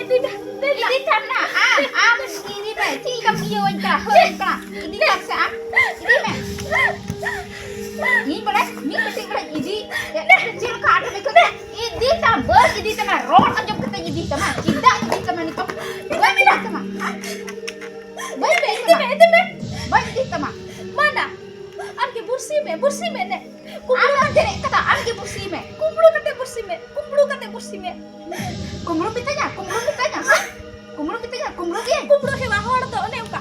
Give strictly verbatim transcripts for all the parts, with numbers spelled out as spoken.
ᱤᱫᱤ ᱢᱮ, ᱫᱮᱞᱟ᱾ ᱤᱫᱤ ᱛᱟᱢ ᱱᱟ, ᱟᱢ, ᱟᱢ ᱤᱫᱤ ᱢᱮ᱾ ᱪᱮᱫ ᱞᱮᱠᱟᱢ ᱤᱭᱟᱹᱣᱟᱹᱧ ᱠᱟᱱᱟ? ᱦᱟᱹᱲᱟᱹᱧ ᱠᱟᱱᱟ᱾ ᱤᱫᱤ ᱛᱟᱢ ᱥᱮ ᱟᱢ? ᱤᱫᱤ ᱢᱮ᱾ ᱤᱧ ᱵᱚᱞᱮ ᱢᱤᱫ ᱠᱟᱹᱴᱤᱡ ᱵᱚᱞᱮ ᱤᱫᱤ᱾ ᱪᱮᱫ ᱞᱮᱠᱟ ᱟᱴ ᱢᱮ ᱠᱷᱟᱹᱛᱤᱨ? ᱤᱫᱤ ᱛᱟᱢ, ᱵᱟᱹᱧ ᱤᱫᱤ ᱛᱟᱢᱟ᱾ ᱨᱚᱲ ᱟᱸᱡᱚᱢ ᱠᱟᱛᱮ ᱤᱫᱤ ᱛᱟᱢᱟ᱾ ᱪᱮᱫᱟᱜ ᱤᱫᱤ ᱛᱟᱢᱟ ᱱᱤᱛᱚᱜ? ᱵᱟᱹᱧ ᱤᱫᱤ ᱛᱟᱢᱟ᱾ ᱦᱮᱸ? ᱵᱟᱹᱧ ᱤᱫᱤ ᱤᱫᱤ ᱛᱟᱢᱟ᱾ ᱢᱮ, ᱤᱫᱤ ᱢᱮ᱾ ᱵᱟᱹᱧ ᱤᱫᱤ ᱛᱟᱢᱟ᱾ ᱢᱟᱱᱟ᱾ ᱟᱢ ᱜᱮ ᱵᱩᱨᱥᱤ ᱢᱮ, ᱵᱩᱨᱥᱤ ᱢᱮ ᱱᱮ᱾ ᱟᱢ ᱫᱚ ᱪᱮᱫ ᱠᱟᱫᱟ? ᱟᱢ ᱜᱮ ᱵᱩᱨᱥᱤ ᱢᱮ᱾ ᱠᱩᱢᱵᱽᱲᱩ ᱠᱟᱛᱮ ᱵᱩᱨᱥᱤ ᱢᱮ, ᱠᱩᱢᱵᱽᱲᱩ ᱠᱟᱛᱮ ᱵᱩᱨᱥᱤ ᱢᱮ᱾ ᱠᱩᱢᱵᱽᱲᱩ ᱢᱮᱛᱟᱧᱟ, ᱠᱩᱢᱵᱽᱲᱩ ᱢᱮᱛᱟᱧᱟ᱾ ᱠᱩᱢᱵᱽᱲᱩ ᱢᱮᱛᱟᱹᱧᱟ, ᱠᱩᱢᱵᱽᱲᱩ ᱜᱮ᱾ ᱠᱩᱢᱵᱽᱲᱩ ᱦᱮᱣᱟ ᱦᱚᱲ ᱫᱚ ᱚᱱᱮ ᱚᱱᱠᱟ᱾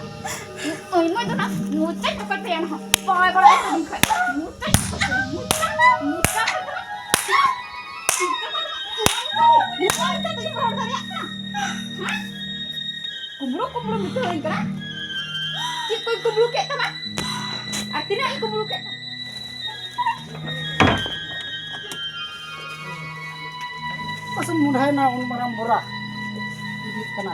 ᱚᱭ ᱢᱚᱡᱽ ᱫᱚ ᱱᱟ, ᱢᱚᱡᱽ ᱛᱮ ᱠᱚᱠᱚᱭ ᱯᱮᱭᱟ ᱱᱟ ᱦᱚᱸ᱾ ᱯᱟᱭ ᱵᱟᱲᱟ ᱮ ᱛᱟᱹᱞᱤᱧ ᱠᱷᱟᱡ᱾ ᱢᱚᱡᱽ ᱛᱮ, ᱢᱚᱡᱽ ᱛᱮ, ᱢᱚᱡᱽ ᱛᱮ᱾ ᱠᱩᱢᱵᱽᱲᱩ, ᱠᱩᱢᱵᱽᱲᱩ ᱢᱮᱛᱟᱹᱧ ᱠᱟᱱᱟ᱾ ᱪᱮᱫ ᱠᱚᱭ ᱠᱩᱢᱵᱽᱲᱩ ᱠᱮᱫ ᱛᱟᱢᱟ? ᱟᱨ ᱛᱤᱱᱟᱹᱜ ᱤᱧ ᱠᱩᱢᱵᱽᱲᱩ ᱠᱮᱫ ᱛᱟᱢᱟ? ᱢᱟᱥᱮ ᱢᱩᱰᱷᱟᱭᱱᱟ ᱩᱱ ᱢᱟᱨᱟᱝ ᱵᱚᱨᱟ ᱤᱫᱤᱜ ᱠᱟᱱᱟ᱾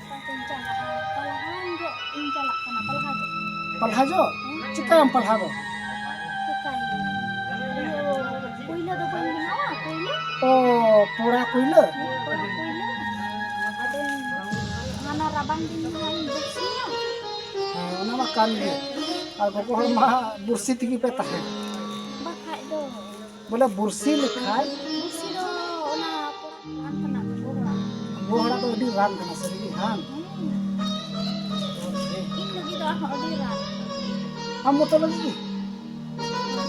ᱚᱠᱟ ᱪᱚᱧ ᱪᱟᱞᱟᱜᱼᱟ? ᱯᱟᱞᱦᱟ ᱡᱚᱜ ᱤᱧ ᱪᱟᱞᱟᱜ ᱠᱟᱱᱟ, ᱯᱟᱞᱦᱟ ᱡᱚᱜ᱾ ᱯᱟᱞᱦᱟ ᱡᱚᱜ? ᱦᱮᱸ᱾ ᱪᱤᱠᱟᱹᱭᱟᱢ ᱯᱟᱞᱦᱟ ᱫᱚ? ᱪᱤᱠᱟᱹᱭᱟᱹᱧ? ᱤᱭᱟᱹ, ᱠᱩᱭᱞᱟᱹ ᱫᱚ ᱵᱟᱹᱧ ᱵᱮᱱᱟᱣᱟ, ᱠᱩᱭᱞᱟᱹ? ᱚ, ᱯᱚᱲᱟ ᱠᱩᱭᱞᱟᱹ? ᱦᱮᱸ, ᱯᱚᱲᱟ ᱠᱩᱭᱞᱟᱹ᱾ ᱟᱫᱚᱧ, ᱦᱟᱱᱟ ᱨᱟᱵᱟᱝ ᱫᱤᱱ ᱫᱚ ᱦᱟᱸᱜ ᱤᱧ ᱵᱩᱠᱥᱤᱭᱟ᱾ ᱦᱮᱸ, ᱚᱱᱟ ᱢᱟ ᱠᱟᱱ ᱜᱮ᱾ ᱟᱨ ᱜᱚᱜᱚ ᱦᱚᱲ ᱢᱟ ᱵᱩᱨᱥᱤ ᱛᱮᱜᱮ ᱯᱮ ᱛᱟᱦᱮᱸ᱾ ᱵᱟᱠᱷᱟᱡ ᱫᱚ᱾ ᱵᱚᱞᱮ ᱵᱩᱨᱥᱤ ᱞᱮᱠᱷᱟᱡ᱾ ᱵᱩᱨᱥᱤ ᱫᱚ ᱚᱱᱟ ᱯᱚᱲᱟ ᱨᱟᱱ ᱠᱟᱱᱟ, ᱜᱚᱜᱚ ᱦᱚᱲᱟᱜ᱾ ᱜᱚᱜᱚ ᱦᱚᱲᱟᱜ ᱫᱚ ᱟᱹᱰᱤ ᱨᱟᱱ ᱠᱟᱱᱟ, ᱥᱟᱹᱨᱤ ᱜᱮ ᱦᱟᱝ? ᱦᱮᱸ᱾ ᱤᱧ ᱞᱟᱹᱜᱤᱫ ᱫᱚ ᱟᱨᱦᱚᱸ ᱟᱹᱰᱤ ᱨᱟᱱ᱾ ᱟᱢ ᱢᱚᱛᱚ ᱞᱟᱹᱜᱤᱫ ᱜᱮ?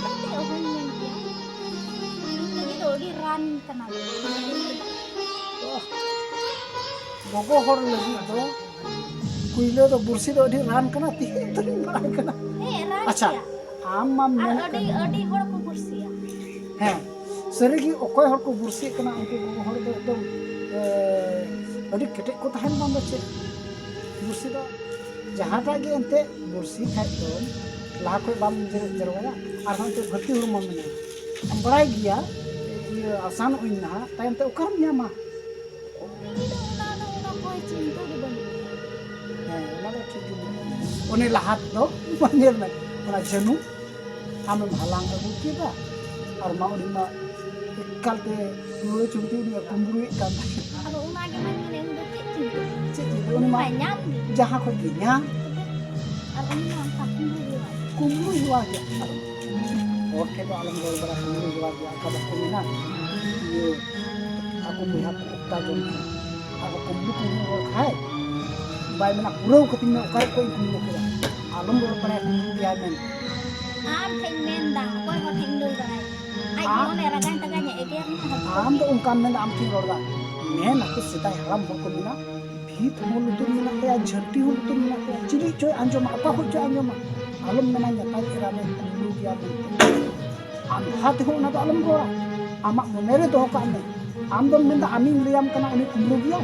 ᱮᱱᱛᱮ ᱚᱦᱚᱧ ᱢᱮᱱ ᱠᱮᱭᱟ᱾ ᱤᱧ ᱞᱟᱹᱜᱤᱫ ᱫᱚ ᱟᱹᱰᱤ ᱨᱟᱱ ᱠᱟᱱᱟ᱾ ᱜᱚᱜᱚ ᱦᱚᱲ ᱞᱟᱹᱜᱤᱫ ᱫᱚ ᱠᱩᱭᱞᱟᱹ ᱫᱚ ᱵᱩᱨᱥᱤ ᱫᱚ ᱟᱹᱰᱤ ᱨᱟᱱ ᱠᱟᱱᱟ, ᱛᱮᱦᱮᱧ ᱫᱚᱞᱤᱧ ᱵᱟᱲᱟᱭ ᱠᱟᱱᱟ᱾ ᱦᱮᱸ, ᱨᱟᱱ ᱟᱪᱪᱷᱟ, ᱜᱮᱭᱟ᱾ ᱟᱢ ᱢᱟᱢ ᱟᱨ ᱢᱮᱱᱮᱫ ᱟᱹᱰᱤ, ᱠᱟᱱ ᱟᱹᱰᱤ ᱦᱚᱲ ᱠᱚ ᱵᱩᱨᱥᱤᱭᱟ᱾ ᱦᱮᱸ, ᱥᱟᱹᱨᱤᱜᱮ ᱚᱠᱚᱭ ᱦᱚᱲ ᱠᱚ ᱵᱩᱨᱥᱤᱜ ᱠᱟᱱᱟ, ᱩᱱᱠᱩ ᱜᱚᱜᱚ ᱦᱚᱲ ᱫᱚ ᱮᱠᱫᱚᱢ, ᱮ, ᱟᱹᱰᱤ ᱠᱮᱴᱮᱡ ᱠᱚ ᱛᱟᱦᱮᱱ ᱵᱟᱝ ᱫᱚ ᱪᱮᱫ? ᱵᱩᱨᱥᱤ ᱫᱚ ᱡᱟᱦᱟᱸᱴᱟᱜ ᱜᱮ ᱮᱱᱛᱮᱫ ᱵᱩᱨᱥᱤ ᱠᱷᱟᱡ ᱫᱚ ᱞᱟᱦᱟ ᱠᱷᱚᱡ ᱵᱟᱢ ᱡᱮᱨᱮᱫ ᱡᱟᱨᱣᱟᱭᱟ, ᱟᱨᱦᱚᱸ ᱮᱱᱛᱮᱫ ᱵᱷᱟᱹᱛᱤ ᱦᱚᱲᱢᱚ ᱢᱮᱱᱟᱜᱼᱟ, ᱟᱢ ᱵᱟᱲᱟᱭ ᱜᱮᱭᱟ, ᱤᱭᱟᱹ, ᱟᱥᱟᱱᱚᱜ ᱟᱹᱧ ᱱᱟᱦᱟᱜ, ᱛᱟᱭᱚᱢ ᱛᱮ ᱚᱠᱟᱨᱮᱢ ᱧᱟᱢᱟ? ᱩᱱᱤ ᱫᱚ ᱚᱱᱟ ᱫᱚ, ᱚᱱᱟ ᱠᱚᱭ ᱪᱤᱱᱛᱟᱹ ᱜᱮ ᱵᱟᱹᱱᱩᱜ ᱛᱟᱭᱟ᱾ ᱦᱮᱸ, ᱚᱱᱟ ᱫᱚ ᱴᱷᱤᱠ ᱜᱮ ᱢᱮᱱᱟᱜᱼᱟ᱾ ᱩᱱᱤ ᱞᱟᱦᱟ ᱛᱮᱫᱚ ᱧᱮᱞ ᱢᱮ, ᱚᱱᱟ ᱡᱟᱹᱱᱩ ᱟᱢᱮᱢ ᱦᱟᱞᱟᱝ ᱟᱹᱜᱩ ᱠᱮᱫᱟ, ᱟᱨ ᱢᱟ ᱩᱱᱤ ᱢᱟ ᱮᱠᱟᱞ ᱛᱮ ᱞᱩᱲᱟᱹ ᱪᱩᱢᱴᱤ ᱩᱱᱤ ᱠᱩᱢᱵᱽᱲᱩᱭᱮᱫ ᱠᱟᱱ ᱛᱟᱦᱮᱸᱫ᱾ ᱟᱫᱚ ᱚᱱᱟ ᱜᱮ ᱢᱟᱧ ᱢᱮᱱᱮᱫ, ᱪᱮᱫ ᱤᱧ ᱞᱟᱹᱭᱟ? ᱩᱱᱤ ᱢᱟ ᱧᱟᱢ ᱜᱮ᱾ ᱡᱟᱦᱟᱸ ᱠᱷᱚᱱ ᱜᱮ ᱧᱟᱢ᱾ ᱟᱨ ᱩᱱᱤ ᱢᱟ ᱚᱱᱠᱟ ᱠᱩᱢᱵᱽᱲᱩ ᱦᱮᱣᱟ᱾ ᱠᱩᱢᱵᱽᱲᱩ ᱦᱮᱣᱟ ᱜᱮᱭᱟ᱾ ᱦᱚᱲ ᱴᱷᱮᱱ ᱫᱚ ᱟᱞᱚᱢ ᱨᱚᱲ ᱵᱟᱲᱟ, ᱠᱩᱢᱵᱽᱲᱩ ᱦᱮᱣᱟ ᱜᱮᱭᱟ᱾ ᱚᱱᱠᱟ ᱵᱟᱠᱚ ᱢᱮᱱᱟ, ᱤᱭᱟᱹ, ᱟᱠᱚ ᱵᱚᱭᱦᱟ ᱠᱚ ᱚᱠᱛᱟ ᱡᱚᱝ ᱠᱟᱱᱟ᱾ ᱟᱨ ᱠᱩᱢᱵᱽᱲᱩ ᱠᱩᱢᱵᱽᱲᱩ ᱨᱚᱲ ᱠᱷᱟᱡ ᱵᱟᱭ ᱢᱮᱱᱟ, ᱯᱩᱨᱟᱹᱣ ᱠᱟᱹᱛᱤᱧ ᱢᱮ, ᱚᱠᱟ ᱨᱮ ᱠᱷᱚᱡ ᱤᱧ ᱠᱩᱢᱵᱽᱲᱩ ᱠᱮᱫᱟ᱾ ᱟᱞᱚᱢ ᱨᱚᱲ ᱵᱟᱲᱟᱭᱟ, ᱠᱩᱢᱵᱽᱲᱩ ᱜᱮᱭᱟᱭ ᱢᱮᱱᱛᱮ᱾ ᱟᱢ ᱴᱷᱮᱱ ᱤᱧ ᱢᱮᱱ ᱫᱟ, ᱚᱠᱚᱭ ᱦᱚᱲ ᱴᱷᱮᱱ ᱤᱧ ᱞᱟᱹᱭ ᱵᱟᱲᱟᱭᱟ? ᱟᱡ ᱟᱢ ᱦᱚᱸ ᱚᱱᱮ ᱨᱟᱜᱟᱧ ᱛᱟᱜᱟᱧ ᱮᱜᱮᱨ ᱢᱮ, ᱦᱚᱲ ᱟᱢ ᱫᱚ ᱴᱷᱮᱱ᱾ ᱚᱱᱠᱟᱢ ᱢᱮᱱᱫᱟ, ᱟᱢ ᱴᱷᱮᱱ ᱨᱚᱲ ᱫᱟ᱾ ᱢᱮᱱ ᱟᱠᱚ ᱥᱮᱫᱟᱭ ᱦᱟᱲᱟᱢ ᱦᱚᱲ ᱠᱚ ᱢᱮᱱᱟ, ᱵᱷᱤᱛ ᱦᱚᱸ ᱞᱩᱛᱩᱨ ᱢᱮᱱᱟᱜ ᱛᱟᱭᱟ, ᱡᱷᱟᱹᱱᱴᱤ ᱦᱚᱸ ᱞᱩᱛᱩᱨ ᱢᱮᱱᱟᱜ ᱛᱟᱭᱟ, ᱪᱤᱞᱤ ᱪᱚᱭ ᱟᱸᱡᱚᱢᱟ, ᱚᱠᱟ ᱠᱷᱚᱡ ᱪᱚᱭ ᱟᱸᱡᱚᱢᱟ᱾ ᱟᱞᱚᱢ ᱢᱮᱱᱟ ᱧᱟᱛᱟᱧ ᱮᱨᱟ ᱢᱮ ᱠᱩᱢᱵᱽᱲᱩ ᱜᱮᱭᱟ ᱢᱮᱱᱛᱮ᱾ ᱟᱸᱫᱷᱟ ᱛᱮᱦᱚᱸ ᱚᱱᱟ ᱫᱚ ᱟᱞᱚᱢ ᱨᱚᱲᱟ᱾ ᱟᱢᱟᱜ ᱢᱚᱱᱮ ᱨᱮ ᱫᱚᱦᱚ ᱠᱟᱜ ᱢᱮ᱾ ᱟᱢ ᱫᱚᱢ ᱢᱮᱱᱫᱟ ᱟᱢᱤᱧ ᱞᱟᱹᱭᱟᱢ ᱠᱟᱱᱟ ᱩᱱᱤ ᱠᱩᱢᱵᱽᱲᱩ ᱜᱮᱭᱟ,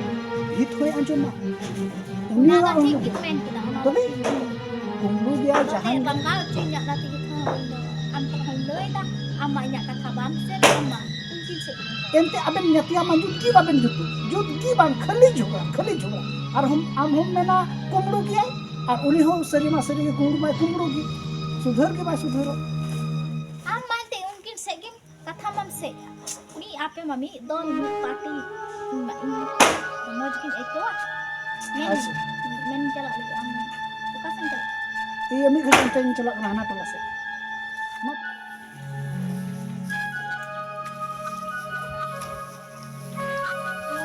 ᱵᱷᱤᱛ ᱦᱚᱸᱭ ᱟᱸᱡᱚᱢᱟ᱾ ᱩᱱᱤ ᱚᱱᱟ ᱫᱚ ᱦᱚᱸ ᱴᱷᱤᱠ ᱟᱸᱡᱚᱢᱟ᱾ ᱜᱮᱢ ᱢᱮᱱ ᱠᱮᱫᱟ, ᱚᱱᱟ ᱫᱚ ᱛᱚᱵᱮ ᱴᱷᱤᱠ ᱜᱮ᱾ ᱠᱩᱢᱵᱽᱲᱩ ᱜᱮᱭᱟ ᱚᱱᱟᱛᱮ ᱡᱟᱦᱟᱸᱭ ᱨᱟᱸᱜᱟᱣ ᱦᱚᱪᱚᱧᱟ ᱚᱱᱟ ᱛᱮᱜᱮ ᱛᱚ ᱤᱧ ᱫᱚ ᱟᱢ ᱴᱷᱮᱱ ᱦᱚᱸᱧ ᱞᱟᱹᱭᱫᱟ, ᱟᱢ ᱢᱟ ᱤᱧᱟᱜ ᱠᱟᱛᱷᱟ ᱵᱟᱢ ᱥᱮᱱ ᱟᱢ ᱢᱟ ᱩᱱᱠᱤᱱ ᱥᱮᱫ ᱜᱮ᱾ ᱮᱱᱛᱮ ᱟᱵᱮᱱ ᱧᱟᱛᱭᱟ ᱢᱟ ᱡᱩᱛ ᱜᱮ ᱵᱟᱵᱮᱱ ᱡᱩᱛᱩᱜ, ᱡᱩᱛ ᱜᱮ ᱵᱟᱝ, ᱠᱷᱟᱹᱞᱤ ᱡᱷᱚᱜᱽᱲᱟ, ᱠᱷᱟᱹᱞᱤ ᱡᱷᱚᱜᱽᱲᱟ᱾ ᱟᱨ ᱦᱚᱸ ᱟᱢ ᱦᱚᱸᱢ ᱢᱮᱱᱟ ᱠᱩᱢᱵᱽᱲᱩ ᱜᱮᱭᱟᱭ, ᱟᱨ ᱩᱱᱤ ᱦᱚᱸ ᱥᱟᱹᱨᱤ ᱢᱟ ᱥᱟᱹᱨᱤ ᱜᱮ ᱠᱩᱢᱵᱽᱲᱩ ᱢᱟᱭ ᱠᱩᱢᱵᱽᱲᱩ ᱜᱮ, ᱥᱩᱫᱷᱟᱹᱨ ᱜᱮ ᱵᱟᱭ ᱥᱩᱫᱷᱟᱹᱨᱚᱜ᱾ ᱟᱢ ᱢᱟ ᱮᱱᱛᱮ ᱩᱱᱠᱤᱱ ᱥᱮᱫ ᱜᱮᱢ ᱠᱟᱛᱷᱟ ᱢᱟᱢ ᱥᱮᱫ᱾ ᱩᱱᱤ ᱟᱯᱮ ᱢᱟ ᱢᱤᱫ ᱫᱚᱞ ᱢᱤᱫ ᱯᱟᱨᱴᱤ ᱤᱧ ᱢᱟ ᱤᱧ ᱢᱚᱡᱽ ᱜᱤᱧ ᱟᱹᱭᱠᱟᱹᱣᱟ᱾ ᱢᱮᱱ, ᱟᱪᱪᱷᱟ᱾ ᱢᱮᱱ ᱪᱟᱞᱟᱜ ᱞᱟᱹᱜᱤᱫ ᱟᱢ ᱚᱠᱟ ᱥᱮᱫ ᱮᱢ ᱪᱟᱞᱟᱜᱼᱟ? ᱤᱭᱟᱹ ᱢᱤᱫ ᱜᱷᱟᱹᱲᱤᱡ ᱚᱱᱛᱮᱧ ᱪᱟᱞᱟᱜ ᱠᱟᱱᱟ ᱦᱟᱱᱟ ᱴᱚᱞᱟ ᱥᱮᱫ᱾ ᱢᱟ᱾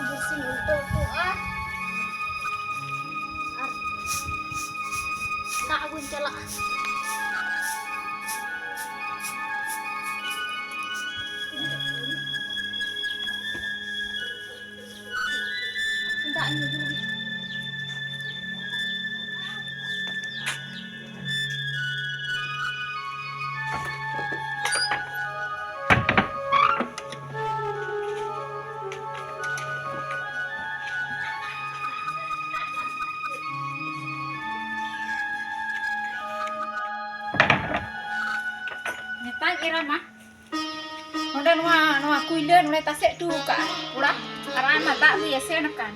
ᱵᱩᱨᱥᱤᱧ ᱩᱞᱴᱟᱹᱣ ᱠᱚᱜᱼᱟ᱾ ᱟᱨ ᱫᱟᱜ ᱟᱹᱜᱩᱧ ᱪᱟᱞᱟᱜᱼᱟ᱾ ᱫᱟᱜ ᱤᱧ ᱟᱹᱜᱩ ᱞᱮᱜᱮ᱾ ᱢᱮᱛᱟᱧ ᱮᱨᱟ ᱢᱟ, ᱱᱚᱰᱮ ᱱᱚᱣᱟ, ᱱᱚᱣᱟ ᱠᱩᱭᱞᱟᱹ ᱱᱚᱰᱮ ᱛᱟᱥᱮ ᱦᱚᱴᱚ ᱟᱠᱟᱫᱼᱟ ᱠᱚᱲᱟ, ᱟᱨ ᱟᱭᱢᱟ ᱫᱟᱜ ᱦᱚᱸ ᱮᱥᱮᱱ ᱟᱠᱟᱱ᱾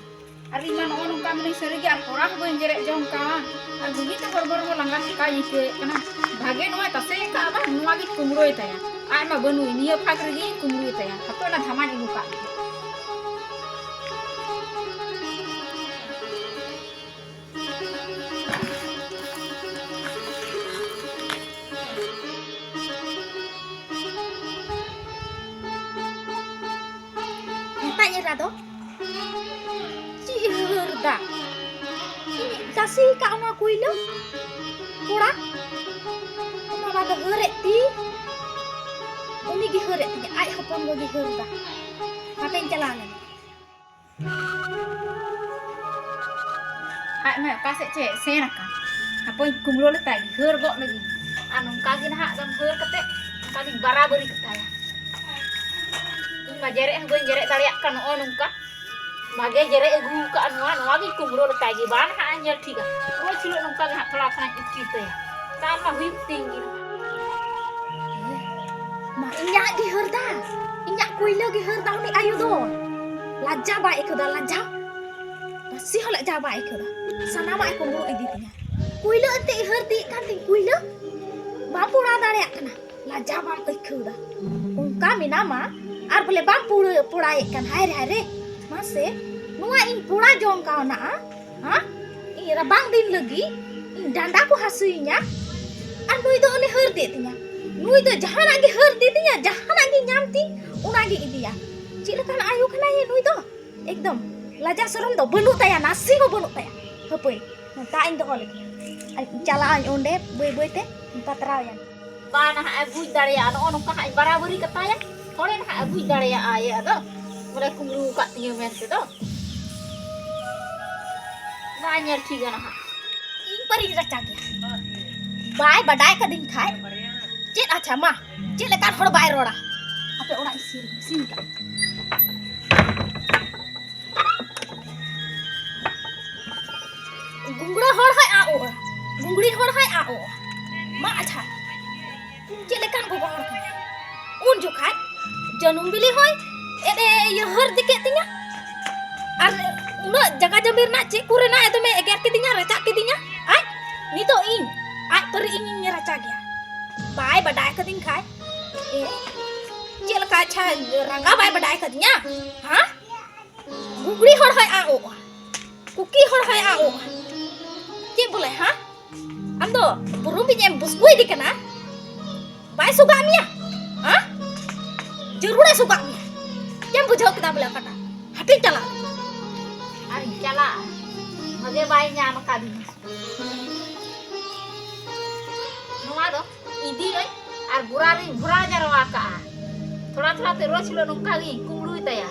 ᱟᱨ ᱤᱧ ᱢᱟ ᱱᱚᱜᱼᱚ ᱱᱚᱝᱠᱟ ᱢᱟᱱᱮ ᱥᱟᱹᱨᱤ ᱜᱮ ᱟᱨ ᱠᱚᱲᱟ ᱦᱚᱸ ᱵᱟᱹᱧ ᱡᱮᱨᱮᱫ ᱡᱚᱝ ᱠᱟᱱ᱾ ᱟᱨ ᱵᱩᱜᱤ ᱛᱮ ᱦᱚᱲᱢᱚ ᱨᱮᱦᱚᱸ ᱞᱟᱸᱜᱟ ᱛᱷᱟᱠᱟᱧ ᱟᱹᱭᱠᱟᱹᱣᱮᱫ ᱠᱟᱱᱟ᱾ ᱵᱷᱟᱜᱮ ᱱᱚᱣᱟᱭ ᱛᱟᱥᱮ ᱟᱠᱟᱫᱼᱟ ᱵᱟᱝ, ᱱᱚᱣᱟ ᱜᱮᱧ ᱠᱩᱢᱵᱽᱲᱩᱭ ᱛᱟᱭᱟ᱾ ᱟᱡ ᱢᱟ ᱵᱟᱹᱱᱩᱭ, ᱱᱤᱭᱟᱹ ᱯᱷᱟᱸᱠ ᱨᱮᱜᱮᱧ ᱠᱩᱢᱵᱽᱲᱩᱭ ᱛᱟᱭᱟ᱾ ᱦᱟᱯᱮ ᱚᱱᱟ ᱫᱷᱟᱢᱟᱧ ᱟᱹᱜᱩ ᱠᱟᱜ ᱜᱮ᱾ ᱟᱡ ᱮᱨᱟ ᱫᱚ ᱪᱮᱫ ᱦᱟᱹᱨ ᱫᱟ? ᱤᱧ ᱛᱟᱥᱮ ᱠᱟᱜ ᱚᱱᱟ ᱠᱩᱭᱞᱟᱹ ᱠᱚᱲᱟ, ᱚᱱᱟ ᱵᱟᱫ ᱦᱟᱹᱨᱮᱫ ᱛᱤ, ᱩᱱᱤ ᱜᱮ ᱦᱟᱹᱨᱮᱫ ᱛᱤᱧᱟ, ᱟᱡ ᱦᱚᱯᱚᱱ ᱜᱚ ᱜᱮ ᱦᱟᱹᱨ ᱫᱟ᱾ ᱦᱟᱯᱮᱧ ᱪᱟᱞᱟᱣ ᱞᱮᱱ᱾ ᱟᱡ ᱢᱟ ᱚᱠᱟ ᱥᱮᱫ ᱪᱮ ᱥᱮᱱ ᱟᱠᱟᱱ᱾ ᱦᱟᱯᱳᱧ ᱠᱩᱢᱲᱳ ᱞᱮᱛᱟᱭ ᱜᱮ, ᱦᱟᱹᱨ ᱜᱚᱫ ᱞᱟᱹᱜᱤᱫ᱾ ᱟᱨ ᱱᱚᱝᱠᱟ ᱜᱮ ᱱᱟᱦᱟᱜ ᱮᱠᱫᱚᱢ ᱦᱟᱹᱨ ᱠᱟᱛᱮ ᱱᱚᱝᱠᱟ ᱜᱤᱧ ᱵᱟᱨᱟᱵᱟᱹᱨᱤ ᱠᱟᱛᱟᱭᱟ᱾ ᱤᱧ ᱢᱟ ᱡᱮᱨᱮᱫ ᱦᱚᱸ ᱵᱟᱹᱧ ᱡᱮᱨᱮᱫ ᱫᱟᱲᱮᱭᱟᱜ ᱠᱟᱱ, ᱱᱚᱜᱼᱚ ᱱᱚᱝᱠᱟ᱾ ᱵᱷᱟᱜᱮ ᱡᱮᱨᱮᱫ ᱟᱹᱜᱩ ᱟᱠᱟᱫᱼᱟ ᱱᱚᱣᱟ, ᱱᱚᱣᱟ ᱜᱤᱧ ᱠᱩᱢᱲᱳ ᱞᱮᱛᱟᱭ ᱜᱮ, ᱵᱟᱝ ᱱᱟᱦᱟᱜ ᱤᱧ ᱧᱮᱞ ᱴᱷᱤᱠᱟ᱾ ᱨᱳᱡᱽ ᱦᱤᱞᱳᱜ ᱱᱚᱝᱠᱟ ᱜᱮ ᱦᱟᱸᱜ ᱛᱷᱚᱲᱟ ᱛᱷᱚᱲᱟᱧ ᱩᱛᱤ ᱛᱟᱭᱟ᱾ ᱛᱟᱨ ᱢᱟ ᱦᱩᱭᱩᱜ ᱛᱤᱧ ᱜᱮ ᱱᱟᱦᱟᱜ᱾ ᱢᱟ ᱤᱧᱟᱜ ᱜᱮ ᱦᱟᱹᱨ ᱫᱟ, ᱤᱧᱟᱜ ᱠᱩᱭᱞᱟᱹ ᱜᱮ ᱦᱟᱹᱨ ᱫᱟ ᱩᱱᱤ ᱟᱭᱳ ᱫᱚ᱾ ᱞᱟᱡᱡᱟ ᱵᱟᱭ ᱟᱹᱭᱠᱟᱹᱣ ᱫᱟ, ᱞᱟᱡᱡᱟ᱾ ᱱᱟᱥᱮ ᱦᱚᱸ ᱞᱟᱡᱡᱟ ᱵᱟᱭ ᱟᱹᱭᱠᱟᱹᱣ ᱫᱟ᱾ ᱥᱟᱱᱟᱢᱟᱜ ᱮ ᱠᱩᱢᱵᱽᱲᱩ ᱤᱫᱤ ᱛᱤᱧᱟ᱾ ᱠᱩᱭᱞᱟᱹ ᱮᱱᱛᱮ ᱦᱟᱹᱨ ᱤᱫᱤᱭᱮᱫ ᱠᱟᱱ ᱛᱤᱧ ᱠᱩᱭᱞᱟᱹ᱾ ᱵᱟᱢ ᱯᱚᱲᱟ ᱫᱟᱲᱮᱭᱟᱜ ᱠᱟᱱᱟ, ᱞᱟᱡᱡᱟ ᱵᱟᱢ ᱟᱹᱭᱠᱟᱹᱣ ᱫᱟ᱾ ᱚᱱᱠᱟ ᱢᱮᱱᱟᱢᱟ ᱟᱨ ᱵᱚᱞᱮ ᱵᱟᱢ ᱯᱩᱲᱟᱹ-, ᱯᱚᱲᱟᱭᱮᱫ ᱠᱟᱱ, ᱦᱟᱭ ᱨᱮ, ᱦᱟᱭ ᱨᱮ᱾ ᱢᱟᱥᱮ, ᱱᱚᱣᱟ ᱤᱧ ᱯᱚᱲᱟ ᱡᱚᱝ ᱠᱟᱣᱱᱟ, ᱦᱮᱸ? ᱤᱧ ᱨᱟᱵᱟᱝ ᱫᱤᱱ ᱞᱟᱹᱜᱤᱫ ᱤᱧ ᱰᱟᱸᱰᱟ ᱠᱚ ᱦᱟᱹᱥᱩᱭᱤᱧᱟ, ᱟᱨ ᱱᱩᱭ ᱫᱚ ᱩᱱᱤ ᱦᱟᱹᱨ ᱤᱫᱤᱭᱮᱫ ᱛᱤᱧᱟ᱾ ᱱᱩᱭ ᱫᱚ ᱡᱟᱦᱟᱱᱟᱜ ᱜᱮ ᱦᱟᱹᱨ ᱤᱫᱤ ᱛᱤᱧᱟ, ᱡᱟᱦᱟᱱᱟᱜ ᱜᱮ ᱧᱟᱢ ᱛᱤᱧ, ᱚᱱᱟ ᱜᱮ ᱤᱫᱤᱭᱟ᱾ ᱪᱮᱫ ᱞᱮᱠᱟᱱ ᱟᱭᱳ ᱠᱟᱱᱟᱭ ᱱᱩᱭ ᱫᱚ? ᱮᱠᱫᱚᱢ ᱞᱟᱡᱟ ᱥᱚᱨᱚᱢ ᱫᱚ ᱵᱟᱹᱱᱩᱜ ᱛᱟᱭᱟ, ᱱᱟᱥᱮ ᱦᱚᱸ ᱵᱟᱹᱱᱩᱜ ᱛᱟᱭᱟ᱾ ᱦᱟᱹᱯᱟᱹᱭ, ᱫᱟᱜ ᱤᱧ ᱫᱚᱦᱚ ᱞᱮᱜᱮ, ᱟᱨ ᱪᱟᱞᱟᱜ ᱟᱹᱧ ᱚᱸᱰᱮ ᱵᱟᱹᱭ ᱵᱟᱹᱭ ᱛᱮ ᱯᱟᱛᱨᱟᱣ ᱮᱱ᱾ ᱵᱟ ᱱᱟᱦᱟᱜ ᱮ ᱵᱩᱡᱽ ᱫᱟᱲᱮᱭᱟᱜᱼᱟ, ᱱᱚᱜᱼᱚ ᱱᱚᱝᱠᱟ ᱦᱟᱸᱜ ᱤᱧ ᱵᱟᱨᱟᱵᱟᱹᱨᱤ ᱠᱟᱛᱟᱭᱟ, ᱛᱷᱚᱲᱮ ᱱᱟᱦᱟᱜ ᱮ ᱵᱩᱡᱽ ᱫᱟᱲᱮᱭᱟᱜᱼᱟ ᱤᱭᱟᱹ ᱫᱚ, ᱵᱚᱞᱮ ᱠᱩᱢᱵᱽᱲᱩ ᱟᱠᱟᱫ ᱛᱤᱧᱟᱹ ᱢᱮᱱᱛᱮ ᱫᱚ᱾ ᱵᱟᱭ ᱧᱮᱞ ᱴᱷᱤᱠᱟ ᱱᱟᱦᱟᱜ᱾ ᱤᱧ ᱯᱟᱹᱨᱤᱧ ᱨᱟᱪᱟ ᱜᱮᱭᱟ᱾ ᱵᱟᱭ ᱵᱟᱰᱟᱭ ᱠᱟᱹᱫᱤᱧ ᱠᱷᱟᱡ ᱪᱮᱫ? ᱟᱪᱪᱷᱟ, ᱢᱟ, ᱪᱮᱫ ᱞᱮᱠᱟᱱ ᱦᱚᱲ ᱵᱟᱭ ᱨᱚᱲᱟ? ᱟᱯᱮ ᱚᱲᱟᱜ ᱤᱧ ᱥᱤᱨ-, ᱥᱤᱧ ᱠᱟᱜ᱾ ᱜᱩᱝᱜᱽᱲᱟᱹ ᱦᱚᱲ ᱦᱚᱸᱭ ᱟᱜ ᱚᱜᱼᱟ, ᱜᱩᱝᱜᱽᱲᱤ ᱦᱚᱲ ᱦᱚᱸᱭ ᱟᱜ ᱚᱜᱼᱟ᱾ ᱢᱟ ᱟᱪᱪᱷᱟ, ᱪᱮᱫ ᱞᱮᱠᱟᱱ ᱜᱚᱜᱚ ᱦᱚᱲ ᱠᱟᱱᱟᱭ? ᱩᱱ ᱡᱚᱠᱷᱟᱡ ᱡᱟᱹᱱᱩᱢ ᱵᱤᱞᱤ ᱦᱚᱸᱭ ᱮᱫ ᱮ ᱤᱭᱟᱹ ᱦᱟᱹᱨ ᱤᱫᱤ ᱠᱮᱫ ᱛᱤᱧᱟ᱾ ᱟᱨ ᱩᱱᱟᱹᱜ ᱡᱟᱜᱟ ᱡᱚᱢᱤ ᱨᱮᱱᱟᱜ ᱪᱮᱫ ᱠᱚᱨᱮᱱᱟᱜ ᱮ ᱫᱚᱢᱮ ᱮᱜᱮᱨ ᱠᱤᱫᱤᱧᱟ, ᱨᱟᱪᱟᱜ ᱠᱤᱫᱤᱧᱟ᱾ ᱟᱡ ᱱᱤᱛᱚᱜ ᱤᱧ ᱟᱡ ᱯᱟᱹᱨᱤ ᱤᱧᱤᱧ ᱨᱟᱪᱟ ᱜᱮᱭᱟ᱾ ᱵᱟᱭ ᱵᱟᱰᱟᱭ ᱠᱟᱹᱫᱤᱧ ᱠᱷᱟᱡ, ᱮ, ᱪᱮᱫ ᱞᱮᱠᱟ ᱟᱪᱪᱷᱟ ᱨᱟᱸᱜᱟ ᱵᱟᱭ ᱵᱟᱰᱟᱭ ᱠᱟᱹᱫᱤᱧᱟ? ᱦᱮᱸ? ᱜᱩᱜᱽᱲᱤ ᱦᱚᱲ ᱦᱚᱸᱭ ᱟᱜ ᱚᱜᱼᱟ, ᱠᱩᱠᱤ ᱦᱚᱲ ᱦᱚᱸᱭ ᱟᱜ ᱚᱜᱼᱟ᱾ ᱪᱮᱫ ᱵᱚᱞᱮ, ᱦᱮᱸ? ᱟᱢ ᱫᱚ ᱵᱩᱨᱩᱢ ᱤᱧ ᱮᱢ ᱵᱩᱥᱠᱩᱭ ᱤᱫᱤ ᱠᱟᱱᱟ? ᱵᱟᱭ ᱥᱩᱜᱟᱜ ᱢᱮᱭᱟ? ᱦᱮᱸ? ᱡᱟᱹᱨᱩᱲᱮ ᱥᱩᱜᱟᱜ ᱢᱮᱭᱟ᱾ ᱪᱮᱫ ᱮᱢ ᱵᱩᱡᱷᱟᱹᱣ ᱠᱮᱫᱟ ᱵᱚᱞᱮ ᱚᱠᱟᱴᱟᱜ? ᱦᱟᱹᱴᱤᱧ ᱪᱟᱞᱟᱜ᱾ ᱟᱨᱤᱧ ᱪᱟᱞᱟᱜᱼᱟ, ᱵᱷᱟᱜᱮ ᱵᱟᱭ ᱧᱟᱢ ᱟᱠᱟᱫᱤᱧᱟ᱾ ᱱᱚᱣᱟ ᱫᱚ ᱤᱫᱤᱭᱟᱹᱧ ᱟᱨ ᱵᱚᱨᱟ ᱨᱤᱧ ᱵᱷᱚᱨᱟᱣ ᱡᱟᱨᱣᱟ ᱠᱟᱜᱼᱟ᱾ ᱛᱷᱚᱲᱟ ᱛᱷᱚᱲᱟ ᱛᱮ ᱨᱳᱡᱽ ᱦᱤᱞᱳᱜ ᱱᱚᱝᱠᱟ ᱜᱤᱧ ᱠᱩᱢᱵᱽᱲᱩᱭ ᱛᱟᱭᱟ᱾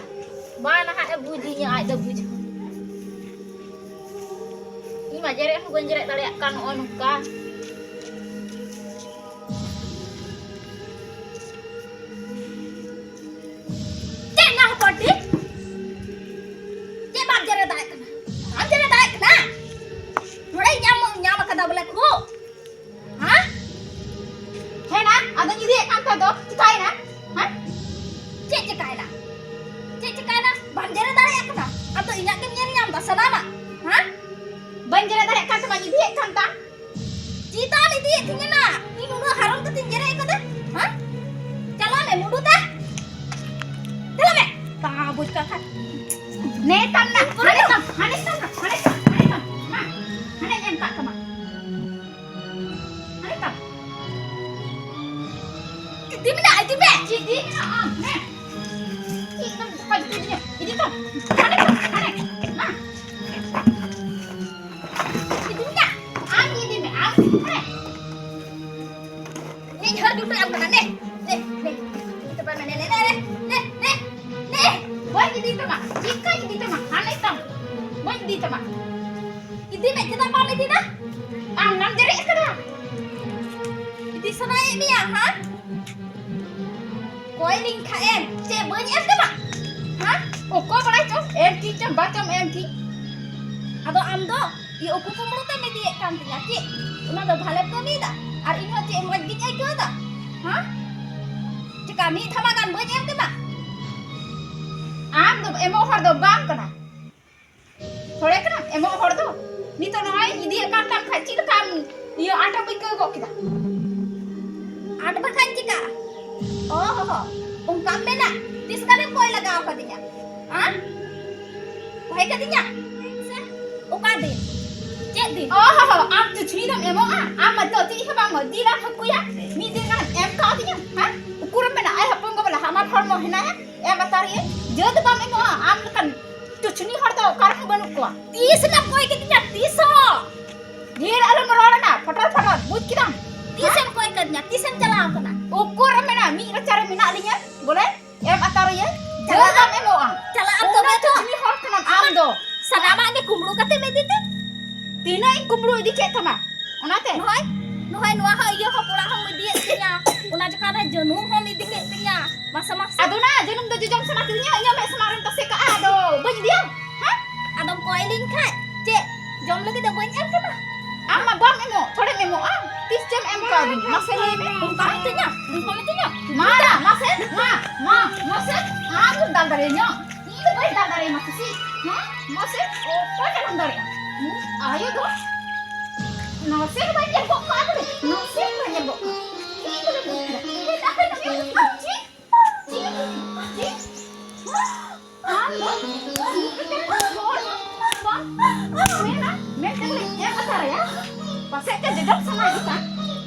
ᱵᱟᱭ ᱱᱟᱦᱟᱜ ᱮ ᱵᱩᱡᱤᱧᱟ, ᱟᱡ ᱫᱚ ᱵᱩᱡᱽ᱾ ᱤᱧ ᱢᱟ ᱡᱮᱨᱮᱫ ᱦᱚᱸ ᱵᱟᱹᱧ ᱡᱮᱨᱮᱫ ᱫᱟᱲᱮᱭᱟᱜ ᱠᱟᱱ ᱱᱚᱜᱼᱚᱭ ᱱᱚᱝᱠᱟ᱾ ᱪᱮᱫ ᱱᱟ ᱦᱚᱯᱚᱱ ᱴᱤ? ᱪᱮᱫ ᱵᱟᱢ ᱡᱮᱨᱮᱫ ᱫᱟᱲᱮᱭᱟᱜ ᱠᱟᱱᱟ? ᱵᱟᱢ ᱡᱮᱨᱮᱫ ᱫᱟᱲᱮᱭᱟᱜ ᱠᱟᱱᱟ? ᱱᱚᱰᱮ ᱧᱟᱢ, ᱧᱟᱢ ᱟᱠᱟᱫᱟ ᱵᱚᱞᱮ ᱠᱷᱩ? ᱦᱮᱸ? ᱦᱮᱸ ᱱᱟ, ᱟᱫᱚᱧ ᱤᱫᱤᱭᱮᱫ ᱠᱟᱱ ᱛᱟᱦᱮᱸ ᱫᱚ, ᱪᱤᱠᱟᱭᱮᱱᱟ? ᱦᱮᱸ? ᱪᱮᱫ ᱪᱤᱠᱟᱭᱮᱱᱟ? ᱪᱮᱫ ᱪᱤᱠᱟᱭᱮᱱᱟ? ᱵᱟᱢ ᱡᱮᱨᱮᱫ ᱫᱟᱲᱮᱭᱟᱜ ᱠᱟᱱᱟ? ᱟᱢ ᱫᱚ ᱤᱧᱟᱹᱜ ᱜᱮᱢ ᱧᱮᱞ ᱧᱟᱢ ᱮᱫᱟ ᱥᱟᱱᱟᱢᱟᱜ? ᱦᱮᱸ? ᱵᱟᱹᱧ ᱡᱮᱨᱮᱫ ᱫᱟᱲᱮᱭᱟᱜ ᱠᱟᱱ ᱛᱟᱢᱟ, ᱤᱫᱤᱭᱮᱫ ᱠᱟᱱ ᱛᱟᱢ᱾ ᱪᱮᱫᱟᱜ ᱮᱢ ᱤᱫᱤᱭᱮᱫ ᱛᱤᱧᱟᱹ ᱱᱟ? ᱤᱧ ᱩᱱᱟᱹᱜ ᱦᱟᱨᱚᱱ ᱠᱟᱛᱮᱧ ᱡᱮᱨᱮᱫ ᱠᱟᱫᱟ? ᱦᱮᱸ? ᱪᱟᱞᱟᱜ ᱢᱮ, ᱢᱩᱰᱩ ᱛᱮ᱾ ᱪᱟᱞᱟᱜ ᱢᱮ᱾ ᱵᱟᱵᱩᱡ ᱠᱟᱛᱷᱟ᱾ ᱱᱮ ᱛᱟᱢ ᱱᱟ, ᱦᱟᱱᱮ ᱛᱟᱢ, ᱦᱟᱱᱮ ᱛᱟᱢ, ᱦᱟᱱᱮ ᱛᱟᱢ, ᱦᱟᱱᱮ ᱛᱟᱢ᱾ ᱢᱟ, ᱦᱟᱱᱮᱧ ᱮᱢ ᱠᱟᱜ ᱛᱟᱢᱟ᱾ ᱦᱟᱱᱮ ᱛᱟᱢ᱾ ᱤᱫᱤ ᱢᱮ ᱱᱟ, ᱤᱫᱤ ᱢᱮ᱾ ᱪᱮᱫ ᱤᱫᱤ ᱢᱮ ᱱᱟ, ᱟᱢ, ᱦᱮᱸ? ᱪᱮᱫ ᱫᱚᱢ ᱫᱚᱦᱚ ᱤᱫᱤ ᱠᱤᱫᱤᱧᱟ? ᱤᱫᱤ ᱛᱟᱢ᱾ ᱦᱟᱱᱮ ᱛᱟᱢ, ᱦᱟᱱᱮ᱾ ᱢᱟ᱾ ᱤᱫᱤ ᱢᱮ ᱱᱟ᱾ ᱟᱢ ᱤᱫᱤ ᱢᱮ, ᱟᱢ᱾ ᱦᱟᱱᱮ᱾ ᱤᱧ ᱦᱟᱹᱨ ᱡᱩᱴᱟᱹ ᱟᱢ ᱠᱟᱱᱟ, ᱱᱮ, ᱱᱮ, ᱱᱮ, ᱱᱮ, ᱱᱮ, ᱱᱮ, ᱱᱮ, ᱱᱮ, ᱵᱟᱹᱧ ᱤᱫᱤ ᱛᱟᱢᱟ, ᱪᱮᱫᱠᱟᱧ ᱤᱫᱤ ᱛᱟᱢᱟ, ᱦᱟᱱᱮ ᱛᱟᱢ, ᱵᱟᱹᱧ ᱤᱫᱤ ᱛᱟᱢᱟ᱾ ᱤᱫᱤ ᱢᱮ, ᱪᱮᱫᱟᱜ ᱵᱟᱢ ᱤᱫᱤ ᱫᱟ? ᱟᱢ ᱱᱟᱢ ᱡᱮᱨᱮᱫ ᱠᱟᱫᱟ? ᱤᱫᱤ ᱥᱟᱱᱟᱭᱮᱫ ᱢᱮᱭᱟ, ᱦᱟ? ᱠᱚᱭ ᱞᱤᱧ ᱠᱷᱟᱡ ᱮᱢ, ᱪᱮᱫ ᱵᱟᱹᱧ ᱮᱢ ᱛᱟᱢᱟ? ᱦᱟ? ᱚᱠᱚᱭ ᱵᱟᱲᱟᱭ ᱪᱚ, ᱮᱢ ᱠᱤ ᱪᱚᱢ, ᱵᱟᱪᱚᱢ ᱮᱢ ᱠᱤ? ᱟᱫᱚ ᱟᱢ ᱫᱚ ᱤᱭᱟᱹ ᱩᱠᱩ ᱠᱩᱢᱵᱽᱲᱩ ᱛᱮᱢ ᱤᱫᱤᱭᱮᱫ ᱠᱟᱱ ᱛᱤᱧᱟ ᱪᱮᱫ? ᱚᱱᱟ ᱫᱚ ᱵᱷᱟᱞᱮᱢ ᱠᱟᱹᱢᱤᱭᱮᱫᱟ? ᱟᱨ ᱤᱧ ᱦᱚᱸ ᱪᱮᱫ ᱢᱚᱡᱽ ᱜᱤᱧ ᱟᱹᱭᱠᱟᱹᱣ ᱮᱫᱟ? ᱦᱮᱸ? ᱪᱮᱠᱟ ᱢᱤᱫ ᱫᱷᱟᱢᱟ ᱜᱟᱱ ᱵᱟᱹᱧ ᱮᱢ ᱠᱮᱫᱟ? ᱟᱢ ᱫᱚ ᱮᱢᱚᱜ ᱦᱚᱲ ᱫᱚ ᱵᱟᱝ ᱠᱟᱱᱟ᱾ ᱛᱷᱚᱲᱮ ᱠᱟᱱᱟᱢ ᱮᱢᱚᱜ ᱦᱚᱲ ᱫᱚ᱾ ᱱᱤᱛᱚᱜ ᱱᱚᱜᱼᱚᱭ ᱤᱫᱤᱭᱮᱫ ᱠᱟᱱ ᱛᱟᱢ ᱠᱷᱟᱡ ᱪᱮᱫ ᱞᱮᱠᱟᱢ ᱤᱭᱟᱹ ᱟᱸᱴᱮᱢ ᱟᱹᱭᱠᱟᱹᱣ ᱜᱚᱫ ᱠᱮᱫᱟ? ᱟᱸᱴ ᱵᱟᱠᱷᱟᱡ ᱪᱮᱠᱟ? ᱚ ᱦᱚ ᱦᱚ, ᱚᱱᱠᱟᱢ ᱢᱮᱱᱟ? ᱛᱤᱥ ᱜᱟᱱᱮᱢ ᱠᱚᱭ ᱞᱟᱜᱟᱣ ᱠᱟᱫᱤᱧᱟ? ᱦᱮᱸ? ᱠᱚᱭ ᱠᱟᱫᱤᱧᱟ? ᱥᱮ ᱚᱠᱟ ᱫᱤᱱ? ᱪᱮᱫ ᱫᱤᱱ? ᱚ ᱦᱚ ᱦᱚ, ᱟᱢ ᱪᱩᱪᱷᱩᱭ ᱫᱚᱢ ᱮᱢᱚᱜᱼᱟ? ᱟᱢ ᱢᱟ ᱛᱚ ᱪᱮᱫ ᱦᱚᱸ ᱵᱟᱢ ᱡᱤᱞ ᱟᱨ ᱦᱟᱹᱠᱩᱭᱟ᱾ ᱢᱤᱫ ᱫᱤᱱ ᱜᱟᱱᱮᱢ ᱮᱢ ᱠᱟᱣᱫᱤᱧᱟ, ᱦᱮᱸ? ᱩᱠᱩᱨᱮᱢ ᱢᱮᱱᱟ ᱟᱡ ᱦᱚᱯᱚᱱ ᱜᱚ ᱵᱚᱞᱮ ᱦᱟᱢᱟᱞ ᱦᱚᱲᱢᱚ ᱦᱮᱱᱟᱭᱟ? ᱮᱢ ᱟᱛᱟᱨ ᱤᱭᱟᱹ, ᱡᱟᱹᱛ ᱵᱟᱢ ᱮᱢᱚᱜᱼᱟ᱾ ᱟᱢ ᱞᱮᱠᱟᱱ ᱪᱩᱪᱷᱱᱤ ᱦᱚᱲ ᱫᱚ ᱚᱠᱟ ᱨᱮᱦᱚᱸ ᱵᱟᱹᱱᱩᱜ ᱠᱚᱣᱟ᱾ ᱛᱤᱥ ᱮᱢ ᱠᱚᱭ ᱠᱤᱫᱤᱧᱟ? ᱛᱤᱥ ᱦᱚᱸ? ᱰᱷᱮᱨ ᱟᱞᱚᱢ ᱨᱚᱲ ᱮᱱᱟ, ᱯᱷᱚᱴᱚᱨ ᱯᱷᱚᱴᱚᱨ, ᱵᱩᱡᱽ ᱠᱮᱫᱟᱢ? ᱛᱤᱥ ᱮᱢ ᱠᱚᱭ ᱠᱟᱫᱤᱧᱟ? ᱛᱤᱥ ᱮᱢ ᱪᱟᱞᱟᱣ ᱠᱟᱱᱟ? ᱩᱠᱩᱨ ᱮᱢ ᱢᱮᱱᱟ, ᱢᱤᱫ ᱨᱟᱪᱟ ᱨᱮ ᱢᱮᱱᱟᱜ ᱞᱤᱧᱟ, ᱵᱚᱞᱮ ᱮᱢ ᱟᱛᱟᱨ ᱤᱭᱟᱹ, ᱡᱟᱹᱛ ᱵᱟᱢ ᱮᱢᱚᱜᱼᱟ᱾ ᱪᱟᱞᱟᱜ ᱟᱢ ᱛᱚᱵᱮ ᱩᱱᱟᱹᱜ ᱛᱚ᱾ ᱪᱩᱪᱷᱱᱤ ᱦᱚᱲ ᱠᱟᱱᱟᱢ ᱟᱢ ᱫᱚ᱾ ᱥᱟᱱᱟᱢᱟᱜ ᱜᱮ ᱠᱩᱢᱵᱽᱲᱩ ᱠᱟᱛᱮᱢ ᱤᱫᱤ ᱛᱮ? ᱛᱤᱱᱟᱹᱜ ᱤᱧ ᱠᱩᱢᱵᱽᱲᱩ ᱤᱫᱤ ᱠᱮᱫ ᱛᱟᱢᱟ? ᱚᱱᱟᱛᱮ? ᱱᱚᱜᱼᱚᱭ, ᱱᱚᱜᱼᱚᱭ ᱱᱚᱣᱟ ᱦᱚᱸ ᱤᱭᱟᱹ ᱦᱚᱸ ᱚᱲᱟᱜ ᱦᱚᱸᱢ ᱤᱫᱤᱭᱮᱫ ᱛᱤᱧᱟ, ᱚᱱᱟ ᱡᱚᱠᱷᱟᱱ ᱨᱮ ᱡᱟᱹᱱᱩᱢ ᱦᱚᱸᱢ ᱤᱫᱤ ᱠᱮᱫ ᱛᱤᱧᱟ᱾ ᱢᱟᱥᱮ, ᱢᱟᱥᱮ᱾ ᱟᱫᱚ ᱚᱱᱟ ᱡᱟᱹᱱᱩᱢ ᱫᱚ ᱡᱚᱡᱚᱢ ᱥᱟᱱᱟ ᱠᱤᱫᱤᱧᱟ, ᱤᱧᱟᱹᱜ ᱢᱮᱫ ᱥᱟᱢᱟᱝ ᱨᱮᱢ ᱛᱟᱥᱮ ᱠᱟᱜᱼᱟ, ᱟᱫᱚ ᱵᱟᱹᱧ ᱤᱫᱤᱭᱟ? ᱦᱮᱸ? ᱟᱫᱚᱢ ᱠᱚᱭ ᱞᱤᱧ ᱠᱷᱟᱡ ᱪᱮᱫ ᱡᱚᱢ ᱞᱟᱹᱜᱤᱫ ᱫᱚ ᱵᱟᱹᱧ ᱮᱢ ᱠᱟᱫᱟ? ᱟᱢ ᱢᱟ ᱵᱟᱢ ᱮᱢᱚᱜ, ᱛᱷᱚᱲᱮᱢ ᱮᱢᱚᱜᱼᱟ? ᱛᱤᱥ ᱪᱮᱢ ᱮᱢ ᱠᱟᱣᱫᱤᱧᱟ? ᱢᱟᱥᱮ ᱞᱟᱹᱭ ᱢᱮ᱾ ᱚᱱᱠᱟ ᱢᱤᱛᱟᱹᱧᱟ, ᱚᱱᱠᱟ ᱢᱤᱛᱟᱹᱧᱟ᱾ ᱢᱟ, ᱢᱟᱥᱮ, ᱢᱟ, ᱢᱟ, ᱢᱟᱥᱮ, ᱟᱢ ᱫᱚᱢ ᱫᱟᱞ ᱫᱟᱲᱮᱭᱟᱹᱧᱟ? ᱤᱧ ᱫᱚ ᱵᱟᱹᱧ ᱫᱟᱞ ᱫᱟᱲᱮᱭᱟᱢᱟ ᱠᱩᱥᱤ᱾ ᱦᱮᱸ? ᱢᱟᱥᱮ, ᱚᱠᱚᱭ ᱴᱷᱮᱱ ᱮᱢ ᱫᱟᱲᱮᱭᱟᱜᱼᱟ? ᱦᱮᱸ? ᱟᱭᱳ ᱫᱚ ᱱᱟᱥᱮ ᱦᱚᱸ ᱵᱟᱭ ᱧᱮᱞ ᱜᱚᱜ ᱠᱟᱜᱼᱟ ᱵᱚᱞᱮ, ᱱᱟᱥᱮ ᱦᱚᱸ ᱵᱟᱭ ᱧᱮᱞ ᱜᱚᱜ ᱠᱟᱜᱼᱟ᱾ ᱤᱧ ᱫᱚ ᱵᱟᱹᱧ ᱵᱩᱡᱽ ᱠᱮᱫᱟ᱾ ᱤᱧ ᱫᱚ ᱟᱯᱮ ᱫᱚ ᱪᱮᱫ? ᱪᱮᱫ? ᱪᱮᱫ? ᱟᱢ ᱫᱚ ᱦᱚᱲ ᱵᱟᱢ ᱢᱮᱱᱟ, ᱢᱮᱱᱛᱮ ᱵᱚᱞᱮ ᱮᱢ ᱟᱠᱟᱫ ᱨᱮᱭᱟ᱾ ᱯᱟᱥᱮᱡ ᱪᱚ ᱡᱚᱡᱚᱢ ᱥᱟᱱᱟᱭᱮᱫ ᱠᱟᱱ᱾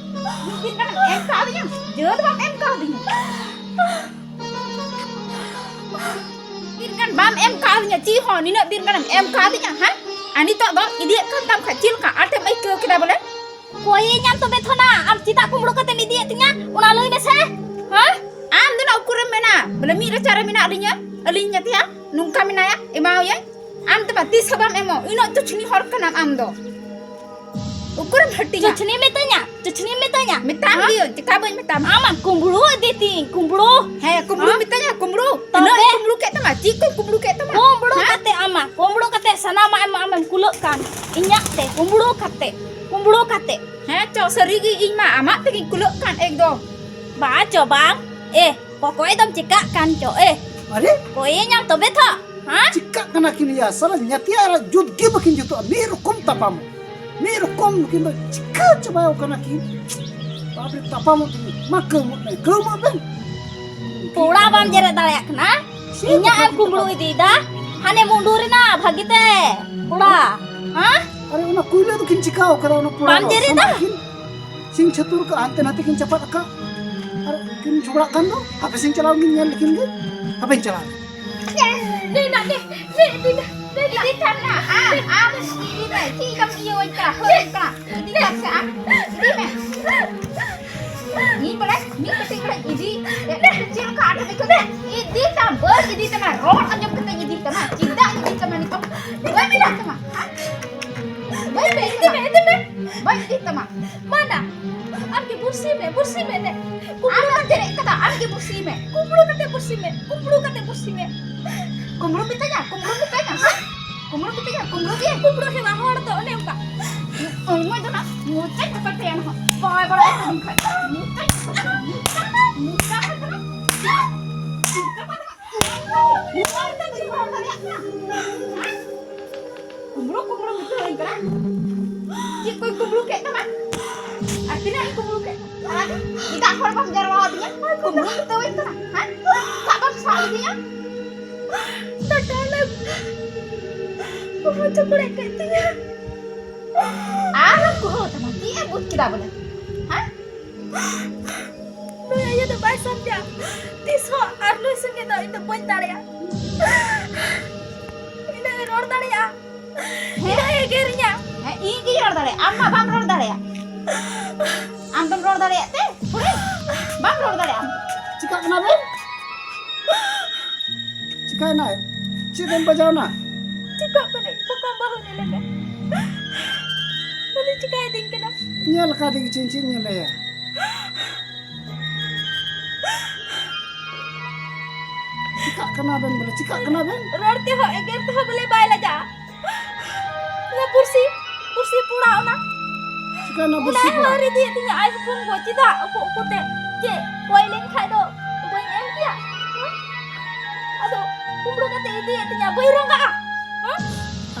ᱢᱤᱫ ᱫᱤᱱ ᱜᱟᱱᱮᱢ ᱮᱢ ᱠᱟᱣᱫᱤᱧᱟ, ᱡᱟᱹᱛ ᱵᱟᱢ ᱮᱢ ᱠᱟᱣᱫᱤᱧᱟ᱾ ᱫᱤᱱ ᱜᱟᱱ ᱵᱟᱢ ᱮᱢ ᱠᱟᱣᱫᱤᱧᱟ, ᱪᱮᱫ ᱦᱚᱸ ᱱᱤᱱᱟᱹᱜ ᱫᱤᱱ ᱜᱟᱱᱮᱢ ᱮᱢ ᱠᱟᱣᱫᱤᱧᱟ, ᱦᱮᱸ? ᱟᱨ ᱱᱤᱛᱚᱜ ᱫᱚ ᱤᱫᱤᱭᱮᱫ ᱠᱟᱱ ᱛᱟᱢ ᱠᱷᱟᱡ ᱪᱮᱫ ᱞᱮᱠᱟ ᱟᱸᱴᱮᱢ ᱟᱹᱭᱠᱟᱹᱣ ᱠᱮᱫᱟ ᱵᱚᱞᱮ? ᱠᱚᱭᱮᱧᱟᱢ ᱛᱚᱵᱮ ᱛᱷᱚᱱᱟ, ᱟᱢ ᱪᱮᱫᱟᱜ ᱠᱩᱢᱵᱽᱲᱩ ᱠᱟᱛᱮᱢ ᱤᱫᱤᱭᱮᱫ ᱛᱤᱧᱟ, ᱚᱱᱟ ᱞᱟᱹᱭ ᱢᱮᱥᱮ, ᱦᱮᱸ? ᱟᱢ ᱫᱚ ᱱᱟ ᱩᱠᱩᱨᱮᱢ ᱢᱮᱱᱟ ᱵᱚᱞᱮ ᱢᱤᱫ ᱨᱟᱪᱟ ᱨᱮ ᱢᱮᱱᱟᱜ ᱞᱤᱧᱟ, ᱟᱹᱞᱤᱧ ᱧᱮᱛᱮᱭᱟ ᱱᱚᱝᱠᱟ ᱢᱮᱱᱟᱭᱟ, ᱮᱢᱟᱣᱟᱹᱭᱟᱹᱧ? ᱟᱢ ᱛᱮᱢᱟ ᱛᱤᱥ ᱦᱚᱸ ᱵᱟᱢ ᱮᱢᱚᱜ, ᱤᱱᱟᱹᱜ ᱪᱩᱪᱷᱱᱤ ᱦᱚᱲ ᱠᱟᱱᱟᱢ ᱟᱢ ᱫᱚ᱾ ᱩᱠᱩᱨᱮᱢ ᱦᱟᱹᱴᱤᱧᱟ? ᱪᱩᱪᱷᱱᱤ ᱢᱤᱛᱟᱹᱧᱟ, ᱪᱩᱪᱷᱱᱤ ᱢᱤᱛᱟᱹᱧᱟ᱾ ᱢᱮᱛᱟᱢ ᱦᱮᱸ? ᱜᱤᱭᱟᱹᱧ, ᱪᱮᱠᱟ ᱵᱟᱹᱧ ᱢᱮᱛᱟᱢᱟ? ᱟᱢᱟᱜ ᱠᱩᱢᱵᱽᱲᱩ ᱤᱫᱤ ᱛᱤᱧ, ᱠᱩᱢᱵᱽᱲᱩ᱾ ᱦᱮᱸ, ᱠᱩᱢᱵᱽᱲᱩ ᱦᱮᱸ? ᱢᱤᱛᱟᱹᱧᱟ, ᱠᱩᱢᱵᱽᱲᱩ᱾ ᱛᱚᱵᱮ? ᱛᱤᱱᱟᱹᱜ ᱤᱧ ᱠᱩᱢᱵᱽᱲᱩ ᱠᱮᱫ ᱛᱟᱢᱟ? ᱪᱮᱫ ᱠᱚᱧ ᱠᱩᱢᱵᱽᱲᱩ ᱠᱮᱫ ᱛᱟᱢᱟ? ᱠᱩᱢᱵᱽᱲᱩ ᱦᱮᱸ? ᱠᱟᱛᱮ ᱟᱢᱟᱜ, ᱠᱩᱢᱵᱽᱲᱩ ᱠᱟᱛᱮ ᱥᱟᱱᱟᱢᱟᱜ ᱮᱢ, ᱟᱢᱮᱢ ᱠᱩᱞᱟᱹᱜ ᱠᱟᱱ᱾ ᱤᱧᱟᱹᱜ ᱛᱮ, ᱠᱩᱢᱵᱽᱲᱩ ᱠᱟᱛᱮ, ᱠᱩᱢᱵᱽᱲᱩ ᱠᱟᱛᱮ᱾ ᱦᱮᱸ ᱪᱚ, ᱥᱟᱹᱨᱤ ᱜᱮ ᱤᱧ ᱢᱟ ᱟᱢᱟᱜ ᱛᱮᱜᱮᱧ ᱠᱩᱞᱟᱹᱜ ᱠᱟᱱ ᱮᱠᱫᱚᱢ᱾ ᱵᱟ ᱪᱚ ᱵᱟᱝ᱾ ᱮ, ᱚᱠᱚᱭ ᱫᱚᱢ ᱪᱮᱠᱟᱜ ᱠᱟᱱ ᱪᱚ, ᱮ? ᱟᱨᱮ? ᱠᱚᱭᱮᱧᱟᱢ ᱛᱚᱵᱮ ᱛᱷᱚ, ᱦᱮᱸ? ᱪᱮᱠᱟᱜ ᱠᱟᱱᱟ ᱠᱤᱱ ᱭᱟ? ᱥᱟᱞᱟ ᱧᱟᱛᱤᱭᱟ ᱟᱨ ᱡᱩᱛ ᱜᱮ ᱵᱟᱹᱠᱤᱱ ᱡᱩᱛᱩᱜᱼᱟ᱾ ᱢᱤᱫ ᱨᱚᱠᱚᱢ ᱛᱟᱯᱟᱢ, ᱢᱤᱫ ᱨᱚᱠᱚᱢ ᱱᱩᱠᱤᱱ ᱫᱚ ᱪᱤᱠᱟᱹ ᱪᱟᱵᱟᱣ ᱠᱟᱱᱟ ᱠᱤᱱ᱾ ᱵᱟᱯᱨᱮ, ᱛᱟᱯᱟᱢᱚᱜ ᱛᱮ ᱢᱟ ᱠᱟᱹᱣᱢᱟᱹᱜ ᱢᱮ, ᱠᱟᱹᱣᱢᱟᱹᱜ ᱵᱮᱱ᱾ ᱯᱚᱲᱟ ᱵᱟᱢ ᱡᱮᱨᱮᱫ ᱫᱟᱲᱮᱭᱟᱜ ᱠᱟᱱᱟ? ᱪᱮᱫ ᱤᱧᱟᱹᱜ ᱠᱟᱛᱷᱟ ᱮᱢ ᱠᱩᱢᱵᱽᱲᱩ ᱠᱟᱱᱟ? ᱤᱫᱤᱭᱮᱫᱟ? ᱦᱟᱱᱮ ᱢᱩᱰᱩᱨ ᱮᱱᱟ ᱵᱷᱟᱹᱜᱤ ᱛᱮ, ᱯᱚᱲᱟ, ᱦᱮᱸ? ᱟᱨᱮ, ᱚᱱᱟ ᱠᱩᱭᱞᱟᱹ ᱫᱚᱠᱤᱱ ᱪᱤᱠᱟᱹᱣ ᱠᱟᱫᱟ, ᱚᱱᱟ ᱯᱚᱲᱟ ᱵᱟᱢ ᱫᱚ? ᱡᱮᱨᱮᱫᱟ? ᱥᱟᱱᱟ ᱠᱤᱱ ᱥᱤᱧ ᱪᱷᱟᱹᱛᱩᱨ ᱠᱟᱜ, ᱦᱟᱱᱛᱮ ᱱᱟᱛᱮ ᱠᱤᱱ ᱪᱟᱯᱟᱫ ᱟᱠᱟᱫ᱾ ᱟᱨ ᱠᱤᱱ ᱡᱷᱚᱜᱽᱲᱟᱜ ᱠᱟᱱ ᱫᱚ, ᱦᱟᱯᱮ ᱥᱮᱧ ᱪᱟᱞᱟᱣ ᱞᱮᱱ ᱜᱤᱧ ᱧᱮᱞ ᱞᱮᱠᱤᱱ ᱜᱮ᱾ ᱦᱟᱯᱮᱧ ᱪᱟᱞᱟᱣ ᱞᱮᱱ᱾ ᱫᱮ ᱱᱟ, ᱫᱮ, ᱫᱮ, ᱤᱫᱤ ᱢᱮ, ᱫᱮ ᱱᱟ᱾ ᱤᱫᱤ ᱛᱟᱢ ᱱᱟ, ᱟᱢ, ᱟᱢ ᱤᱫᱤ ᱢᱮ᱾ ᱪᱮᱫ ᱞᱮᱠᱟᱢ ᱤᱭᱟᱹᱣᱟᱹᱧ ᱠᱟᱱᱟ, ᱦᱟᱹᱨᱟᱹᱧ ᱠᱟᱱᱟ? ᱤᱫᱤ ᱛᱟᱢ ᱥᱮ ᱟᱢ, ᱤᱫᱤ ᱢᱮ᱾ ᱤᱧ ᱵᱚᱞᱮ ᱢᱤᱫ ᱠᱟᱹᱴᱤᱡ ᱵᱚᱞᱮ ᱤᱫᱤ, ᱪᱮᱫ ᱞᱮᱠᱟ ᱟᱴ ᱴᱟᱠᱟ ᱤᱫᱤ ᱛᱟᱢ, ᱵᱟᱹᱧ ᱤᱫᱤ ᱛᱟᱢᱟ, ᱨᱚᱲ ᱟᱸᱡᱚᱢ ᱠᱟᱛᱮ ᱤᱫᱤ ᱛᱟᱢᱟ, ᱪᱮᱫᱟᱜ ᱤᱫᱤ ᱛᱟᱢᱟ ᱱᱤᱛᱚᱜ? ᱵᱟᱹᱧ ᱤᱫᱤ ᱛᱟᱢᱟ, ᱦᱮᱸ? ᱵᱟᱹᱧ ᱤᱫᱤ ᱛᱟᱢᱟ᱾ ᱤᱫᱤ ᱢᱮ, ᱤᱫᱤ ᱢᱮ᱾ ᱵᱟᱹᱧ ᱤᱫᱤ ᱛᱟᱢᱟ᱾ ᱢᱟᱱᱟ, ᱟᱢ ᱜᱮ ᱵᱩᱨᱥᱤ ᱢᱮ, ᱵᱩᱨᱥᱤ ᱢᱮ ᱱᱮ᱾ ᱟᱢ ᱮᱢ ᱪᱮᱫ ᱠᱟᱫᱟ? ᱟᱢ ᱜᱮ ᱵᱩᱨᱥᱤ ᱢᱮ᱾ ᱠᱩᱢᱵᱽᱲᱩ ᱠᱟᱛᱮ ᱵᱩᱨᱥᱤ ᱢᱮ, ᱠᱩᱢᱵᱽᱲᱩ ᱠᱟᱛᱮ ᱵᱩᱨᱥᱤ ᱢᱮ᱾ ᱠᱩᱢᱵᱽᱲᱩ ᱢᱮᱛᱟᱧᱟ, ᱠᱩᱢᱵᱽᱲᱩ ᱢᱮᱛᱟᱧᱟ, ᱦᱮᱸ? ᱠᱩᱢᱵᱽᱲᱩ ᱢᱮᱛᱟᱧᱟ, ᱠᱩᱢᱵᱽᱲᱩ ᱜᱮ᱾ ᱠᱩᱢᱵᱽᱲᱩ ᱦᱮᱣᱟ ᱦᱚᱲ ᱫᱚ ᱚᱱᱮ ᱚᱱᱠᱟ᱾ ᱚᱭ ᱢᱚᱡᱽ ᱫᱚ ᱱᱟ, ᱢᱚᱡᱽ ᱛᱮ ᱠᱟᱛᱷᱟ ᱛᱮ ᱮᱱᱦᱚᱸ ᱵᱟᱭ ᱵᱟᱲᱟᱭ ᱛᱟᱵᱚᱱ ᱠᱷᱟᱡ᱾ ᱢᱚᱡᱽ ᱛᱮ, ᱢᱚᱡᱽ ᱛᱮ, ᱢᱚᱡᱽ ᱛᱮ᱾ ᱠᱩᱢᱵᱽᱲᱩ, ᱠᱩᱢᱵᱽᱲᱩ ᱢᱮᱛᱟᱹᱣᱟᱹᱧ ᱠᱟᱱᱟ᱾ ᱪᱮᱫ ᱠᱚᱭ ᱠᱩᱢᱵᱽᱲᱩ ᱠᱮᱫ ᱛᱟᱢᱟ? ᱟᱨ ᱛᱤᱱᱟᱹᱜ ᱤᱧ ᱠᱩᱢᱵᱽᱲᱩ ᱠᱮᱫ ᱛᱟᱢᱟ? ᱟᱨ ᱮᱴᱟᱜ ᱦᱚᱲ ᱵᱟᱢ ᱡᱟᱨᱣᱟ ᱟᱹᱫᱤᱧᱟ? ᱠᱩᱢᱵᱽᱲᱩ ᱢᱮᱛᱟᱹᱣᱟᱹᱧ ᱠᱟᱱᱟ, ᱦᱮᱸ? ᱥᱟᱵ ᱵᱟᱢ ᱥᱟᱵ ᱞᱤᱫᱤᱧᱟ? ᱴᱟᱴᱟ ᱞᱮ ᱵᱚᱦᱚᱜ ᱪᱚᱠᱲᱮ ᱠᱮᱫ ᱛᱤᱧᱟ᱾ ᱟᱨ ᱠᱩᱦᱟᱹ ᱛᱟᱢᱟ, ᱪᱮᱫ ᱮ ᱵᱩᱡᱽ ᱠᱮᱫᱟ ᱵᱚᱞᱮ? ᱦᱮᱸ? ᱱᱩᱭ ᱟᱭᱳ ᱫᱚ ᱵᱟᱭ ᱥᱟᱢᱡᱟ᱾ ᱛᱤᱥ ᱦᱚᱸ ᱟᱨ ᱱᱩᱭ ᱥᱚᱸᱜᱮ ᱫᱚ ᱤᱧ ᱫᱚ ᱵᱟᱹᱧ ᱫᱟᱲᱮᱭᱟᱜᱼᱟ᱾ ᱤᱧ ᱫᱚ ᱨᱚᱲ ᱫᱟᱲᱮᱭᱟᱜᱼᱟ᱾ ᱤᱧ ᱫᱚ ᱮᱜᱮᱨᱤᱧᱟ᱾ ᱦᱮᱸ, ᱤᱧ ᱜᱤᱧ ᱨᱚᱲ ᱫᱟᱲᱮᱭᱟᱜᱼᱟ᱾ ᱟᱢ ᱢᱟ ᱵᱟᱢ ᱨᱚᱲ ᱫᱟᱲᱮᱭᱟᱜᱼᱟ᱾ ᱟᱢ ᱫᱚᱢ ᱨᱚᱲ ᱫᱟᱲᱮᱭᱟᱜ ᱛᱮ? ᱠᱩᱲᱤ, ᱵᱟᱢ ᱨᱚᱲ ᱫᱟᱲᱮᱭᱟᱜᱼᱟ ᱟᱢ᱾ ᱪᱤᱠᱟᱹᱜ ᱠᱟᱱᱟ ᱵᱮᱱ? ᱪᱤᱠᱟᱹᱭᱮᱱᱟ? ᱪᱮᱫ ᱮᱢ ᱵᱟᱡᱟᱣᱱᱟ? ᱪᱤᱠᱟᱹᱜ ᱠᱟᱱᱟᱹᱧ, ᱵᱚᱠᱚᱢ ᱵᱟᱹᱦᱩ ᱧᱮᱞᱮ ᱢᱮ᱾ ᱩᱱᱤ ᱪᱤᱠᱟᱹᱭᱮᱫᱤᱧ ᱠᱟᱱᱟ? ᱧᱮᱞ ᱠᱟᱫᱤᱧ ᱪᱮᱫ ᱪᱮᱫ ᱧᱮᱞᱮᱭᱟ᱾ ᱪᱤᱠᱟᱹᱜ ᱠᱟᱱᱟ ᱵᱮᱱ ᱵᱚᱞᱮ? ᱪᱤᱠᱟᱹᱜ ᱠᱟᱱᱟ ᱵᱮᱱ? ᱨᱚᱲ ᱛᱮᱦᱚᱸ, ᱮᱜᱮᱨ ᱛᱮᱦᱚᱸ ᱵᱚᱞᱮ ᱵᱟᱭ ᱞᱟᱡᱟᱜᱼᱟ᱾ ᱚᱱᱟ ᱯᱩᱨᱥᱤ, ᱯᱩᱨᱥᱤ ᱯᱩᱲᱟ ᱚᱱᱟ᱾ ᱪᱤᱠᱟᱹᱭᱮᱱᱟ ᱚᱱᱟ ᱯᱩᱨᱥᱤ ᱯᱩᱲᱟ? ᱦᱟᱹᱨ ᱤᱫᱤᱭᱮᱫ ᱛᱤᱧᱟ ᱟᱡ ᱦᱚᱯᱚᱱ ᱜᱚ᱾ ᱪᱮᱫᱟᱜ ᱩᱠᱩ ᱩᱠᱩ ᱛᱮ? ᱪᱮᱫ ᱜᱚᱡ ᱞᱮᱱ ᱠᱷᱟᱡ ᱫᱚ ᱵᱟᱹᱧ ᱮᱢ ᱠᱮᱭᱟ? ᱦᱮᱸ? ᱟᱫᱚ ᱠᱩᱢᱵᱽᱲᱩ ᱠᱟᱛᱮ ᱤᱫᱤᱭᱮᱫ ᱛᱤᱧᱟ, ᱵᱟᱹᱧ ᱨᱟᱸᱜᱟᱜᱼᱟ? ᱦᱮᱸ?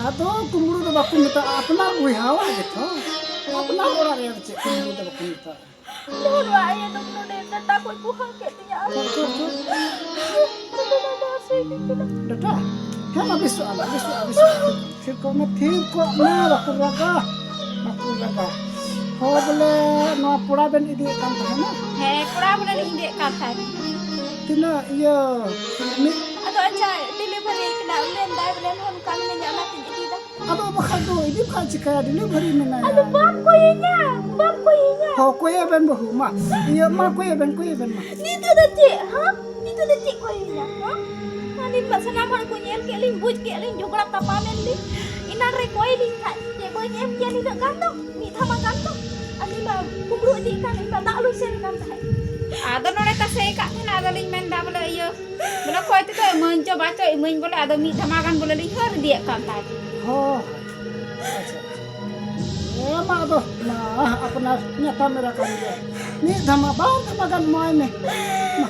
ᱟᱫᱚ ᱠᱩᱢᱵᱽᱲᱩ ᱫᱚ ᱵᱟᱠᱚ ᱢᱮᱛᱟᱜᱼᱟ, ᱟᱯᱱᱟᱨ ᱵᱚᱭᱦᱟᱣᱟᱜ ᱜᱮᱛᱚ᱾ ᱟᱯᱱᱟᱨ ᱚᱲᱟᱜ ᱨᱮ ᱪᱮᱫ ᱠᱩᱢᱵᱽᱲᱩ ᱫᱚ ᱵᱟᱠᱚ ᱢᱮᱛᱟᱜᱼᱟ᱾ ᱱᱚᱣᱟ ᱤᱭᱟᱹ ᱫᱚ ᱱᱚᱰᱮ ᱰᱟᱴᱟ ᱠᱚ ᱠᱚ ᱦᱟᱹᱠᱮᱫ ᱛᱤᱧᱟ᱾ ᱰᱟᱴᱟ? ᱦᱮᱸ, ᱢᱟ ᱵᱮᱥᱚᱜᱼᱟ, ᱢᱟ ᱵᱮᱥᱚᱜᱼᱟ, ᱵᱮᱥᱚᱜᱼᱟ᱾ ᱛᱷᱤᱨ ᱠᱚᱜ ᱢᱮ, ᱛᱷᱤᱨ ᱠᱚᱜ ᱢᱮ, ᱵᱟᱠᱚ ᱨᱟᱜᱟ, ᱵᱟᱠᱚ ᱨᱟᱜᱟ᱾ ᱦᱚᱸ, ᱵᱚᱞᱮ ᱱᱚᱣᱟ ᱯᱚᱲᱟ ᱵᱮᱱ ᱤᱫᱤᱭᱮᱫ ᱠᱟᱱ ᱛᱟᱦᱮᱱᱟ? ᱦᱮᱸ, ᱯᱚᱲᱟ ᱵᱚᱞᱮ ᱞᱤᱧ ᱤᱫᱤᱭᱮᱫ ᱠᱟᱱ ᱛᱟᱦᱮᱱ᱾ ᱛᱤᱱᱟᱹᱜ ᱤᱭᱟᱹ ᱢᱤᱫ ᱟᱫᱚ ᱟᱪᱪᱷᱟ, ᱰᱮᱞᱤᱵᱷᱟᱨᱤ ᱠᱟᱱᱟ ᱢᱮᱱᱫᱟᱭ ᱵᱚᱞᱮ ᱱᱚᱝᱠᱟ ᱢᱮᱱᱟᱹᱧᱟ, ᱚᱱᱟᱛᱤᱧ ᱤᱫᱤᱭᱮᱫᱟ᱾ ᱟᱫᱚ ᱵᱟᱠᱷᱟᱡ ᱫᱚ ᱤᱫᱤ ᱠᱷᱟᱡ ᱪᱤᱠᱟᱹᱭᱟ, ᱰᱮᱞᱤᱵᱷᱟᱨᱤ ᱢᱮᱱᱟᱭᱟ᱾ ᱟᱫᱚ ᱵᱟᱢ ᱠᱚᱭᱮᱧᱟ, ᱵᱟᱢ ᱠᱚᱭᱮᱧᱟ᱾ ᱦᱚᱸ, ᱠᱚᱭᱮ ᱵᱮᱱ ᱵᱟᱹᱦᱩ, ᱢᱟ᱾ ᱤᱭᱟᱹ, ᱢᱟ, ᱠᱚᱭᱮ ᱵᱮᱱ, ᱠᱚᱭᱮ ᱵᱮᱱ, ᱢᱟ᱾ ᱱᱤᱛᱚᱜ ᱫᱚ ᱪᱮᱫ, ᱦᱟ? ᱱᱤᱛᱚᱜ ᱫᱚ ᱪᱮᱫ ᱠᱚᱭᱮᱧᱟ, ᱦᱟ? ᱟᱹᱞᱤᱧ ᱢᱟ ᱥᱟᱱᱟᱢ ᱦᱚᱲ ᱠᱚ ᱧᱮᱞ ᱠᱮᱫ ᱞᱤᱧ, ᱵᱩᱡᱽ ᱠᱮᱫ ᱞᱤᱧ, ᱡᱷᱚᱜᱽᱲᱟ ᱛᱟᱯᱟᱢ ᱮᱱ ᱞᱤᱧ᱾ ᱮᱱᱟᱱ ᱨᱮ ᱠᱚᱭ ᱞᱤᱧ ᱠᱷᱟᱡ ᱪᱮᱫ ᱵᱟᱹᱧ ᱮᱢ ᱠᱮᱭᱟ ᱱᱤᱱᱟᱹᱜ ᱜᱟᱱ ᱫᱚ? ᱢᱤᱫ ᱫᱷᱟᱣ ᱢᱟ ᱜᱟᱱ ᱫᱚ᱾ ᱟᱹᱞᱤᱧ ᱢᱟ ᱠᱩᱢᱵᱽᱲᱩ ᱤᱫᱤᱜ ᱠᱟᱱ, ᱤᱧ ᱢᱟ ᱫᱟᱜ ᱞᱩᱧ ᱥᱮᱱ ᱠᱟᱱ ᱛᱟᱦᱮᱸᱫ᱾ ᱟᱫᱚ ᱱᱚᱰᱮ ᱛᱟᱥᱮ ᱟᱠᱟᱫ ᱛᱟᱦᱮᱱᱟ, ᱟᱫᱚ ᱞᱤᱧ ᱢᱮᱱᱫᱟ ᱵᱚᱞᱮ ᱤᱭᱟᱹ, ᱵᱚᱞᱮ ᱚᱠᱚᱭ ᱛᱮᱫᱚ ᱤᱢᱟᱹᱧ ᱪᱚ ᱵᱟᱪᱚ ᱤᱢᱟᱹᱧ ᱵᱚᱞᱮ, ᱟᱫᱚ ᱢᱤᱫ ᱫᱷᱟᱢᱟ ᱜᱟᱱ ᱵᱚᱞᱮ ᱞᱤᱧ ᱦᱟᱹᱨ ᱤᱫᱤᱭᱮᱫ ᱠᱟᱱ ᱛᱟᱦᱮᱸᱫ᱾ ᱦᱳᱭ᱾ ᱟᱪᱪᱷᱟ, ᱟᱪᱪᱷᱟ᱾ ᱦᱮᱸ, ᱢᱟ ᱟᱫᱚ, ᱢᱟ, ᱟᱯᱱᱟᱨ ᱧᱟᱯᱟᱢ ᱮᱨᱟ ᱠᱟᱱ ᱜᱮᱭᱟ᱾ ᱢᱤᱫ ᱫᱷᱟᱢᱟ, ᱵᱟᱨ ᱫᱷᱟᱢᱟ ᱜᱟᱱ ᱮᱢᱟᱭ ᱢᱮ᱾ ᱢᱟ,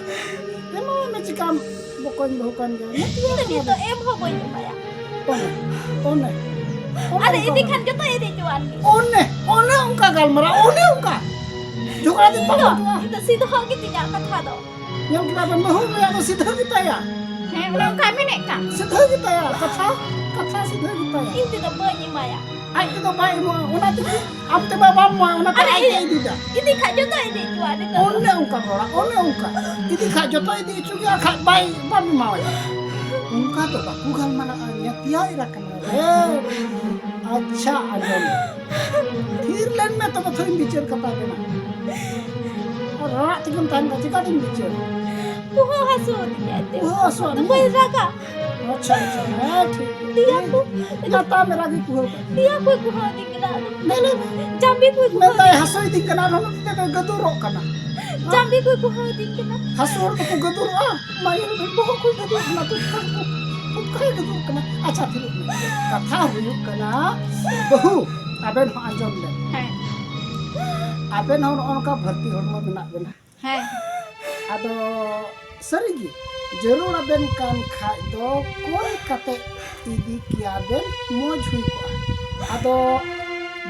ᱮᱢᱟᱭ ᱢᱮ, ᱪᱤᱠᱟᱢ ᱵᱚᱠᱚᱧ ᱵᱟᱹᱦᱩ ᱠᱟᱱ ᱜᱮᱭᱟ᱾ ᱤᱧ ᱫᱚ ᱱᱤᱛᱚᱜ ᱮᱢ ᱦᱚᱸ ᱵᱟᱹᱧ ᱮᱢᱟᱭᱟ᱾ ᱚᱱᱮ, ᱚᱱᱮ, ᱚᱱᱮ ᱟᱨ ᱚᱱᱠᱟ ᱤᱫᱤ ᱜᱟᱞᱢᱟᱨᱟᱣ᱾ ᱠᱷᱟᱱ ᱡᱚᱛᱚ ᱤᱫᱤ ᱦᱚᱪᱚᱣᱟᱱ ᱜᱮ᱾ ᱚᱱᱮ, ᱚᱱᱮ ᱚᱱᱠᱟ ᱜᱟᱞᱢᱟᱨᱟᱣ, ᱚᱱᱮ ᱚᱱᱠᱟ᱾ ᱡᱷᱚᱜᱽᱲᱟ ᱫᱤᱱ ᱤᱧ ᱫᱚ, ᱵᱟᱹᱱᱩᱜᱼᱟ᱾ ᱤᱧ ᱫᱚ ᱥᱤᱫᱷᱟᱹ ᱜᱮ ᱛᱤᱧᱟᱹ ᱠᱟᱛᱷᱟ ᱫᱚ᱾ ᱧᱮᱞ ᱠᱮᱫᱟ ᱵᱮᱱ, ᱵᱟᱹᱦᱩ ᱨᱮᱭᱟᱜ ᱫᱚ ᱥᱤᱫᱷᱟᱹ ᱜᱮᱛᱟᱭᱟ᱾ ᱦᱮᱸ, ᱚᱱᱮ ᱚᱱᱠᱟᱭ ᱢᱮᱱᱮᱫ ᱠᱟᱱ᱾ ᱥᱤᱫᱷᱟᱹ ᱜᱮᱛᱟᱭᱟ, ᱠᱟᱛᱷᱟ, ᱠᱟᱛᱷᱟ ᱥᱤᱫᱷᱟᱹ ᱜᱮᱛᱟᱭᱟ᱾ ᱤᱧ ᱛᱮᱫᱚ ᱵᱟᱹᱧ ᱮᱢᱟᱭᱟ᱾ ᱟᱡ ᱛᱮᱫᱚ ᱵᱟᱭ ᱮᱢᱚᱜᱼᱟ, ᱚᱱᱟ ᱛᱮᱜᱮ ᱟᱢ ᱛᱮ ᱵᱟᱭ ᱵᱟᱢ ᱮᱢᱚᱜᱼᱟ, ᱚᱱᱟ ᱛᱮ ᱟᱨ ᱟᱡ ᱛᱮ ᱤᱫᱤ, ᱤᱫᱤ ᱫᱟ᱾ ᱤᱫᱤ ᱠᱷᱟᱡ ᱡᱚᱛᱚ ᱤᱫᱤ ᱦᱚᱪᱚᱣᱟᱜ ᱱᱤᱛᱚᱜ ᱫᱚ᱾ ᱚᱱᱮ ᱚᱱᱠᱟ ᱨᱚᱲᱟ, ᱚᱱᱮ ᱚᱱᱠᱟ᱾ ᱤᱫᱤ ᱠᱷᱟᱡ ᱡᱚᱛᱚ ᱤᱫᱤ ᱦᱚᱪᱚ ᱜᱮᱭᱟ, ᱟᱨ ᱠᱷᱟᱡ ᱵᱟᱭ, ᱵᱟᱢ ᱮᱢᱟᱣᱟᱭᱟ᱾ ᱚᱱᱠᱟ ᱫᱚ ᱵᱟᱠᱚ ᱜᱟᱞᱢᱟᱨᱟᱜᱼᱟ, ᱧᱮᱛᱤᱭᱟ ᱮᱨᱟ ᱠᱟᱱᱟ᱾ ᱦᱮᱸ, ᱟᱪᱪᱷᱟ, ᱟᱸᱡᱚᱢ᱾ ᱛᱷᱤᱨ ᱞᱮᱱ ᱢᱮ, ᱛᱚᱵᱮ ᱛᱷᱚᱨᱤᱧ ᱵᱤᱪᱟᱹᱨ ᱠᱟᱛᱟ ᱵᱮᱱᱟ᱾ ᱟᱨ ᱨᱟᱲᱟᱜ ᱛᱮᱜᱮᱢ ᱛᱟᱦᱮᱱ ᱠᱷᱟᱱ ᱪᱤᱠᱟᱹᱛᱤᱧ ᱵᱤᱪᱟᱹᱨ? ᱵᱚᱦᱚᱜ ᱦᱟᱹᱥᱩ ᱤᱫᱤᱧᱟ ᱮᱱᱛᱮ᱾ ᱵᱚᱦᱚᱜ ᱦᱟᱹᱥᱩ ᱟᱫᱚ ᱟᱹᱞᱤᱧ? ᱵᱟᱹᱧ ᱨᱟᱜᱟ᱾ ᱟᱪᱪᱷᱟ, ᱟᱪᱪᱷᱟ, ᱦᱮᱸ, ᱴᱷᱤᱠ ᱜᱮᱭᱟ᱾ ᱛᱤᱭᱟ ᱠᱚ᱾ ᱧᱟᱯᱟᱢ ᱮᱨᱟ ᱜᱮ ᱠᱩᱦᱟᱹᱣ ᱠᱟᱜ᱾ ᱛᱤᱭᱟ ᱠᱚᱭ ᱠᱩᱦᱟᱹᱣ ᱤᱫᱤᱧ ᱠᱟᱱᱟ ᱟᱫᱚ᱾ ᱞᱟᱹᱭ ᱞᱮ᱾ ᱡᱟᱢᱵᱤ ᱠᱚᱭ ᱠᱩᱦᱟᱹᱣ ᱢᱮᱱᱫᱟᱭ ᱤᱫᱤᱧ ᱦᱟᱹᱥᱩ ᱤᱫᱤᱧ ᱠᱟᱱᱟ, ᱟᱨᱦᱚᱸ ᱱᱚᱛᱮ ᱫᱚᱭ ᱜᱟᱹᱫᱩᱨᱚᱜ ᱠᱟᱱᱟ᱾ ᱡᱟᱢᱵᱤ ᱠᱚᱭ ᱠᱩᱦᱟᱹᱣ ᱤᱫᱤᱧ ᱠᱟᱱᱟ᱾ ᱦᱟᱹᱥᱩ ᱦᱚᱲ ᱫᱚᱠᱚ ᱜᱟᱹᱫᱩᱨᱚᱜᱼᱟ? ᱢᱟ ᱧᱮᱞ ᱢᱮ, ᱵᱚᱦᱚᱜ ᱠᱚᱭ ᱜᱟᱹᱫᱩᱨ ᱠᱟᱱᱟ, ᱛᱚ ᱚᱠᱟ ᱠᱚ, ᱚᱠᱟᱭ ᱜᱟᱹᱫᱩᱨ ᱠᱟᱱᱟ? ᱟᱪᱪᱷᱟ, ᱛᱷᱤᱨᱚᱜ ᱢᱮ᱾ ᱠᱟᱛᱷᱟ ᱦᱩᱭᱩᱜ ᱠᱟᱱᱟ, ᱵᱟᱹᱦᱩ, ᱟᱵᱮᱱ ᱦᱚᱸ ᱟᱸᱡᱚᱢ ᱵᱮᱱ᱾ ᱦᱮᱸ᱾ ᱟᱵᱮᱱ ᱦᱚᱸ ᱱᱚᱜᱼᱚ ᱱᱚᱝᱠᱟ ᱵᱷᱟᱹᱨᱛᱤ ᱦᱚᱲᱢᱚ ᱢᱮᱱᱟᱜ ᱵᱮᱱᱟ᱾ ᱦᱮᱸ᱾ ᱟᱫᱚ ᱥᱟᱹᱨᱤᱜᱮ, ᱡᱟᱹᱨᱩᱲ ᱟᱵᱮᱱ ᱠᱟᱱ ᱠᱷᱟᱡ ᱫᱚ ᱠᱚᱭ ᱠᱟᱛᱮ ᱤᱫᱤ ᱠᱮᱭᱟ ᱵᱮᱱ, ᱢᱚᱡᱽ ᱦᱩᱭ ᱠᱚᱜᱼᱟ᱾ ᱟᱫᱚ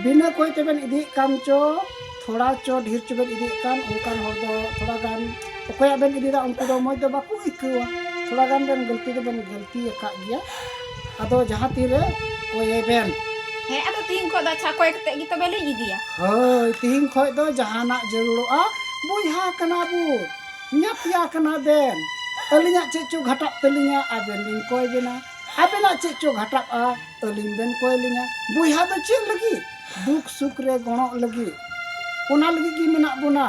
ᱵᱤᱱᱟᱹ ᱠᱚᱭ ᱛᱮᱵᱮᱱ ᱤᱫᱤᱭᱮᱫ ᱠᱟᱱ ᱪᱚ, ᱛᱷᱚᱲᱟ ᱪᱚ ᱰᱷᱮᱨ ᱪᱚ ᱵᱮᱱ ᱤᱫᱤᱭᱮᱫ ᱠᱟᱱ, ᱚᱱᱠᱟᱱ ᱦᱚᱲ ᱫᱚ ᱛᱷᱚᱲᱟ ᱜᱟᱱ ᱚᱠᱚᱭᱟᱜ ᱵᱮᱱ ᱤᱫᱤᱭᱮᱫᱟ, ᱩᱱᱠᱩ ᱫᱚ ᱢᱚᱡᱽ ᱫᱚ ᱵᱟᱠᱚ ᱟᱹᱭᱠᱟᱹᱣᱟ᱾ ᱛᱷᱚᱲᱟ ᱜᱟᱱ ᱵᱮᱱ ᱜᱟᱹᱞᱛᱤ ᱫᱚᱵᱮᱱ ᱜᱟᱹᱞᱛᱤ ᱟᱠᱟᱫ ᱜᱮᱭᱟ᱾ ᱟᱫᱚ ᱡᱟᱦᱟᱸ ᱛᱤᱨᱮ ᱠᱚᱭᱮ ᱵᱮᱱ᱾ ᱦᱮᱸ, ᱟᱫᱚ ᱛᱤᱦᱤᱧ ᱠᱷᱚᱱ ᱫᱚ ᱟᱪᱪᱷᱟ ᱠᱚᱭ ᱠᱟᱛᱮ ᱜᱮ ᱛᱚᱵᱮ ᱞᱤᱧ ᱤᱫᱤᱭᱟ᱾ ᱦᱳᱭ, ᱛᱤᱦᱤᱧ ᱠᱷᱚᱱ ᱫᱚ ᱡᱟᱦᱟᱱᱟᱜ ᱡᱟᱹᱨᱩᱲᱚᱜᱼᱟ, ᱵᱚᱭᱦᱟ ᱠᱟᱱᱟ ᱵᱚᱱ᱾ ᱧᱟᱯᱭᱟ ᱠᱟᱱᱟ ᱵᱮᱱ᱾ ᱟᱹᱞᱤᱧᱟᱜ ᱪᱮᱫ ᱪᱚ ᱜᱷᱟᱴᱟᱜ ᱛᱟᱹᱞᱤᱧᱟ, ᱟᱵᱮᱱ ᱞᱤᱧ ᱠᱚᱭ ᱵᱮᱱᱟ᱾ ᱟᱵᱮᱱᱟᱜ ᱪᱮᱫ ᱪᱚ ᱜᱷᱟᱴᱟᱜᱼᱟ, ᱟᱹᱞᱤᱧ ᱵᱮᱱ ᱠᱚᱭ ᱞᱤᱧᱟ᱾ ᱵᱚᱭᱦᱟ ᱫᱚ ᱪᱮᱫ ᱞᱟᱹᱜᱤᱫ? ᱫᱩᱠ ᱥᱩᱠ ᱨᱮ ᱜᱚᱲᱚᱜ ᱞᱟᱹᱜᱤᱫ᱾ ᱚᱱᱟ ᱞᱟᱹᱜᱤᱫ ᱜᱮ ᱢᱮᱱᱟᱜ ᱵᱚᱱᱟ᱾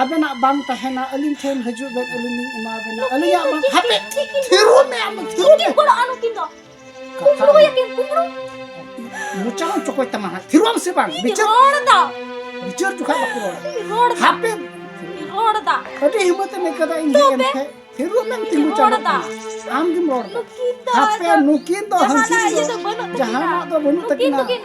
ᱟᱵᱮᱱᱟᱜ ᱵᱟᱝ ᱛᱟᱦᱮᱱᱟ, ᱟᱹᱞᱤᱧ ᱴᱷᱮᱱ ᱦᱤᱡᱩᱜ ᱵᱮᱱ, ᱟᱹᱞᱤᱧ ᱞᱤᱧ ᱮᱢᱟ ᱵᱮᱱᱟ᱾ ᱟᱹᱞᱤᱧᱟᱜ ᱵᱟᱝ, ᱦᱟᱯᱮ, ᱛᱷᱤᱨᱚᱜ ᱢᱮ ᱟᱢ, ᱛᱷᱤᱨᱚᱜ ᱢᱮ᱾ ᱪᱮᱫ ᱜᱚᱲᱚᱜᱼᱟ ᱱᱩᱠᱤᱱ ᱫᱚ? ᱠᱟᱛᱷᱟ ᱠᱩᱢᱵᱽᱲᱩᱭᱟᱠᱤᱱ, ᱠᱩᱢᱵᱽᱲᱩ᱾ ᱢᱚᱪᱟ ᱦᱚᱸ ᱪᱚᱠᱚᱡ ᱛᱟᱢᱟ ᱦᱟᱸᱜ᱾ ᱛᱷᱤᱨᱚᱜ ᱟᱢ ᱥᱮ ᱵᱟᱝ? ᱤᱧ ᱵᱤᱪᱟᱹᱨ, ᱨᱚᱲ ᱫᱟ᱾ ᱵᱤᱪᱟᱹᱨ ᱡᱚᱠᱷᱟᱡ ᱵᱟᱠᱚ ᱨᱚᱲᱟ᱾ ᱨᱚᱲ ᱫᱟ᱾ ᱦᱟᱯᱮ᱾ ᱨᱚᱲ ᱫᱟ᱾ ᱟᱹᱰᱤ ᱦᱤᱢᱢᱚᱛ ᱮᱢ ᱟᱹᱭᱠᱟᱹᱣ ᱫᱟ ᱤᱧ ᱦᱮᱡ ᱮᱱ ᱛᱚᱵᱮ? ᱠᱷᱟᱡ᱾ ᱛᱷᱤᱨᱚᱜ ᱢᱮ, ᱛᱤᱸᱜᱩ ᱨᱚᱲ ᱪᱟᱞᱟᱜ ᱫᱟ᱾ ᱠᱟᱱᱟ᱾ ᱟᱢ ᱜᱮᱢ ᱨᱚᱲ ᱫᱟ᱾ ᱱᱩᱠᱤᱱ ᱫᱚ ᱦᱟᱯᱮ, ᱟᱫᱚ ᱱᱩᱠᱤᱱ ᱫᱚ ᱡᱟᱦᱟᱱᱟᱜ ᱦᱟᱹᱱᱠᱤᱱ ᱤᱭᱟᱹ ᱫᱚ ᱫᱚ, ᱵᱟᱹᱱᱩᱜ ᱱᱩᱠᱤᱱ ᱛᱟᱹᱠᱤᱱᱟ᱾ ᱫᱚᱠᱤᱱ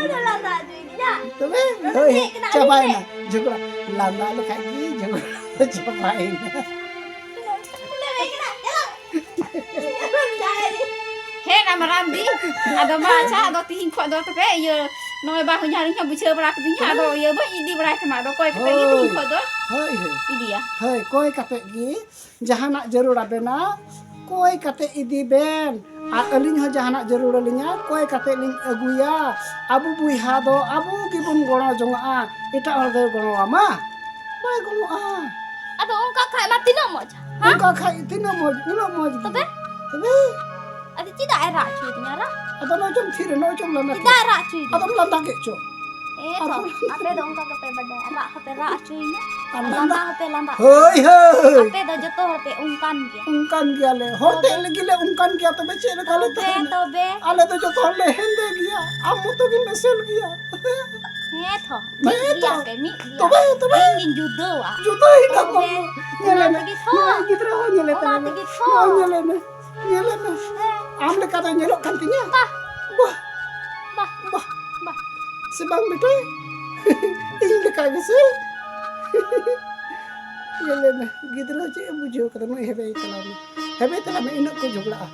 ᱟᱫᱚ ᱞᱟᱸᱫᱟ ᱦᱚᱪᱚᱭᱤᱫᱤᱧᱟ᱾ ᱛᱚᱵᱮ, ᱦᱳᱭ, ᱦᱳᱭ, ᱪᱮᱫ ᱠᱟᱱᱟ ᱪᱟᱵᱟᱭᱮᱱᱟ᱾ ᱟᱹᱰᱤ ᱛᱮᱫ᱾ ᱡᱷᱚᱜᱽᱲᱟ, ᱞᱟᱸᱫᱟ ᱞᱮᱠᱷᱟᱡ ᱜᱮ ᱡᱷᱚᱜᱽᱲᱟ ᱪᱟᱵᱟᱭᱮᱱᱟ᱾ ᱦᱮᱸ, ᱱᱟ ᱢᱟᱨᱟᱝ ᱫᱤ᱾ ᱟᱫᱚ ᱢᱟ, ᱟᱪᱪᱷᱟ, ᱟᱫᱚ ᱛᱤᱦᱤᱧ ᱠᱷᱚᱡ ᱫᱚ ᱛᱚᱵᱮ ᱤᱭᱟᱹ, ᱱᱚᱜᱼᱚᱭ ᱵᱟ ᱦᱚᱧᱦᱟᱨᱤᱧ ᱦᱚᱸ ᱵᱩᱡᱷᱟᱹᱣ ᱵᱟᱲᱟ ᱠᱤᱫᱤᱧᱟ᱾ ᱟᱫᱚ ᱤᱭᱟᱹ ᱵᱟᱹᱧ ᱤᱫᱤ ᱵᱟᱲᱟᱭ ᱛᱟᱢᱟ᱾ ᱟᱫᱚ ᱠᱚᱭ ᱠᱟᱛᱮ ᱜᱮ ᱛᱤᱦᱤᱧ ᱦᱳᱭ᱾ ᱠᱷᱚᱡ ᱫᱚ ᱦᱳᱭ, ᱦᱳᱭ᱾ ᱤᱫᱤᱭᱟ᱾ ᱦᱳᱭ, ᱠᱚᱭ ᱠᱟᱛᱮ ᱜᱮ ᱡᱟᱦᱟᱱᱟᱜ ᱡᱟᱹᱨᱩᱲ ᱟᱵᱮᱱᱟ, ᱠᱚᱭ ᱠᱟᱛᱮ ᱤᱫᱤ ᱵᱮᱱ᱾ ᱟᱨ ᱟᱹᱞᱤᱧ ᱦᱚᱸ ᱡᱟᱦᱟᱱᱟᱜ ᱡᱟᱹᱨᱩᱲ ᱟᱹᱞᱤᱧᱟ, ᱠᱚᱭ ᱠᱟᱛᱮ ᱞᱤᱧ ᱟᱹᱜᱩᱭᱟ᱾ ᱟᱵᱚ ᱵᱚᱭᱦᱟ ᱫᱚ ᱟᱵᱚ ᱜᱮᱵᱚᱱ ᱜᱚᱲᱚ ᱡᱚᱝᱟᱜᱼᱟ, ᱮᱴᱟᱜ ᱦᱚᱲ ᱫᱚᱭ ᱜᱚᱲᱚᱣᱟᱢᱟ? ᱵᱟᱭ ᱜᱚᱲᱚᱜᱼᱟ᱾ ᱟᱫᱚ ᱚᱱᱠᱟ ᱠᱷᱟᱡ ᱢᱟ ᱛᱤᱱᱟᱹᱜ ᱢᱚᱡᱽ, ᱦᱮᱸ? ᱚᱱᱠᱟ ᱠᱷᱟᱡ ᱛᱤᱱᱟᱹᱜ ᱢᱚᱡᱽ, ᱩᱱᱟᱹᱜ ᱢᱚᱡᱽ ᱜᱮ᱾ ᱛᱚᱵᱮ? ᱛᱚᱵᱮ? ᱟᱫᱚ ᱪᱮᱫᱟᱜ ᱮ ᱨᱟᱜ ᱦᱚᱪᱚᱭᱮᱫᱤᱧᱟ, ᱨᱟᱜ? ᱟᱫᱚ ᱱᱚᱜᱼᱚᱭ ᱪᱚᱢ ᱛᱷᱤᱨ ᱮᱱᱟ, ᱱᱚᱜᱼᱚᱭ ᱪᱚᱢ ᱞᱟᱸᱫᱟ ᱠᱮᱫ᱾ ᱪᱮᱫᱟᱜ ᱮ ᱨᱟᱜ ᱦᱚᱪᱚᱭᱮᱫᱤᱧᱟ? ᱟᱫᱚᱢ ᱞᱟᱸᱫᱟ ᱠᱮᱫ ᱪᱚ᱾ ᱮ ᱟᱫᱚ ᱛᱚ, ᱟᱯᱮ ᱫᱚ ᱚᱱᱠᱟ ᱜᱮᱯᱮ ᱵᱟᱰᱟᱭᱟ, ᱨᱟᱜ ᱦᱚᱸᱯᱮ ᱨᱟᱜ ᱦᱚᱪᱚᱭᱤᱧᱟ, ᱟᱨ ᱟᱨ ᱞᱟᱸᱫᱟ ᱞᱟᱸᱫᱟ ᱦᱚᱸᱯᱮ ᱞᱟᱸᱫᱟ᱾ ᱦᱳᱭ, ᱦᱳᱭ᱾ ᱟᱯᱮ ᱫᱚ ᱡᱚᱛᱚ ᱦᱚᱲ ᱯᱮ ᱚᱱᱠᱟᱱ ᱜᱮᱭᱟ᱾ ᱚᱱᱠᱟᱱ ᱜᱮᱭᱟᱞᱮ, ᱦᱚᱲ ᱛᱚᱵᱮ? ᱴᱷᱮᱡ ᱞᱟᱹᱜᱤᱫ ᱞᱮ ᱚᱱᱠᱟᱱ ᱜᱮᱭᱟ, ᱛᱚᱵᱮ ᱪᱮᱫ ᱞᱮᱠᱟ ᱞᱮ ᱛᱚᱵᱮ, ᱛᱟᱦᱮᱱᱟ? ᱛᱚᱵᱮ? ᱟᱞᱮ ᱫᱚ ᱡᱚᱛᱚ ᱦᱚᱲ ᱞᱮ ᱦᱮᱸᱫᱮ ᱜᱮᱭᱟ, ᱟᱢ ᱢᱚᱛᱚ ᱜᱮᱢ ᱮᱥᱮᱞ ᱜᱮᱭᱟ᱾ ᱦᱮᱸ ᱛᱚ, ᱢᱤᱫ ᱦᱮᱸ ᱜᱮᱭᱟ ᱛᱚ᱾ ᱯᱮ, ᱢᱤᱫ ᱜᱮᱭᱟ᱾ ᱛᱚᱵᱮ, ᱛᱚᱵᱮ᱾ ᱤᱧ ᱜᱤᱧ ᱡᱩᱫᱟᱹᱣᱟ᱾ ᱡᱩᱫᱟᱹᱭᱮᱱᱟ ᱛᱚᱵᱮ, ᱵᱟᱹᱵᱩ᱾ ᱧᱮᱞᱮ ᱚᱱᱟ ᱢᱮ᱾ ᱛᱮᱜᱮ ᱛᱷᱚ᱾ ᱱᱚᱜᱼᱚᱭ ᱜᱤᱫᱽᱨᱟᱹ ᱦᱚᱸ ᱧᱮᱞᱮ ᱚᱱᱟ ᱛᱟᱞᱟᱝ ᱢᱮ᱾ ᱛᱮᱜᱮ ᱛᱷᱚ᱾ ᱱᱚᱜᱼᱚᱭ ᱧᱮᱞᱮ ᱢᱮ᱾ ᱧᱮᱞᱮ ᱢᱮ᱾ ᱦᱮᱸ᱾ ᱟᱢ ᱞᱮᱠᱟ ᱫᱚ ᱧᱮᱞᱚᱜ ᱠᱟᱱ ᱛᱤᱧᱟ? ᱵᱟᱦ᱾ ᱵᱟᱦ᱾ ᱵᱟᱦ᱾ ᱵᱟᱦ᱾ ᱥᱮ ᱵᱟᱝ ᱵᱮᱴᱟ? ᱤᱧ ᱞᱮᱠᱟ ᱜᱮᱥᱮ? ᱧᱮᱞᱮ ᱢᱮ᱾ ᱜᱤᱫᱽᱨᱟᱹ ᱪᱮᱫ ᱮ ᱵᱩᱡᱷᱟᱹᱣ ᱠᱟᱫᱟ? ᱱᱩᱭ ᱦᱮᱵᱮ ᱛᱟᱞᱟᱝ ᱢᱮ᱾ ᱦᱮᱵᱮ ᱛᱟᱞᱟᱝ ᱢᱮ᱾ ᱤᱱᱟᱹᱜ ᱠᱚ ᱡᱷᱚᱜᱽᱲᱟᱜᱼᱟ᱾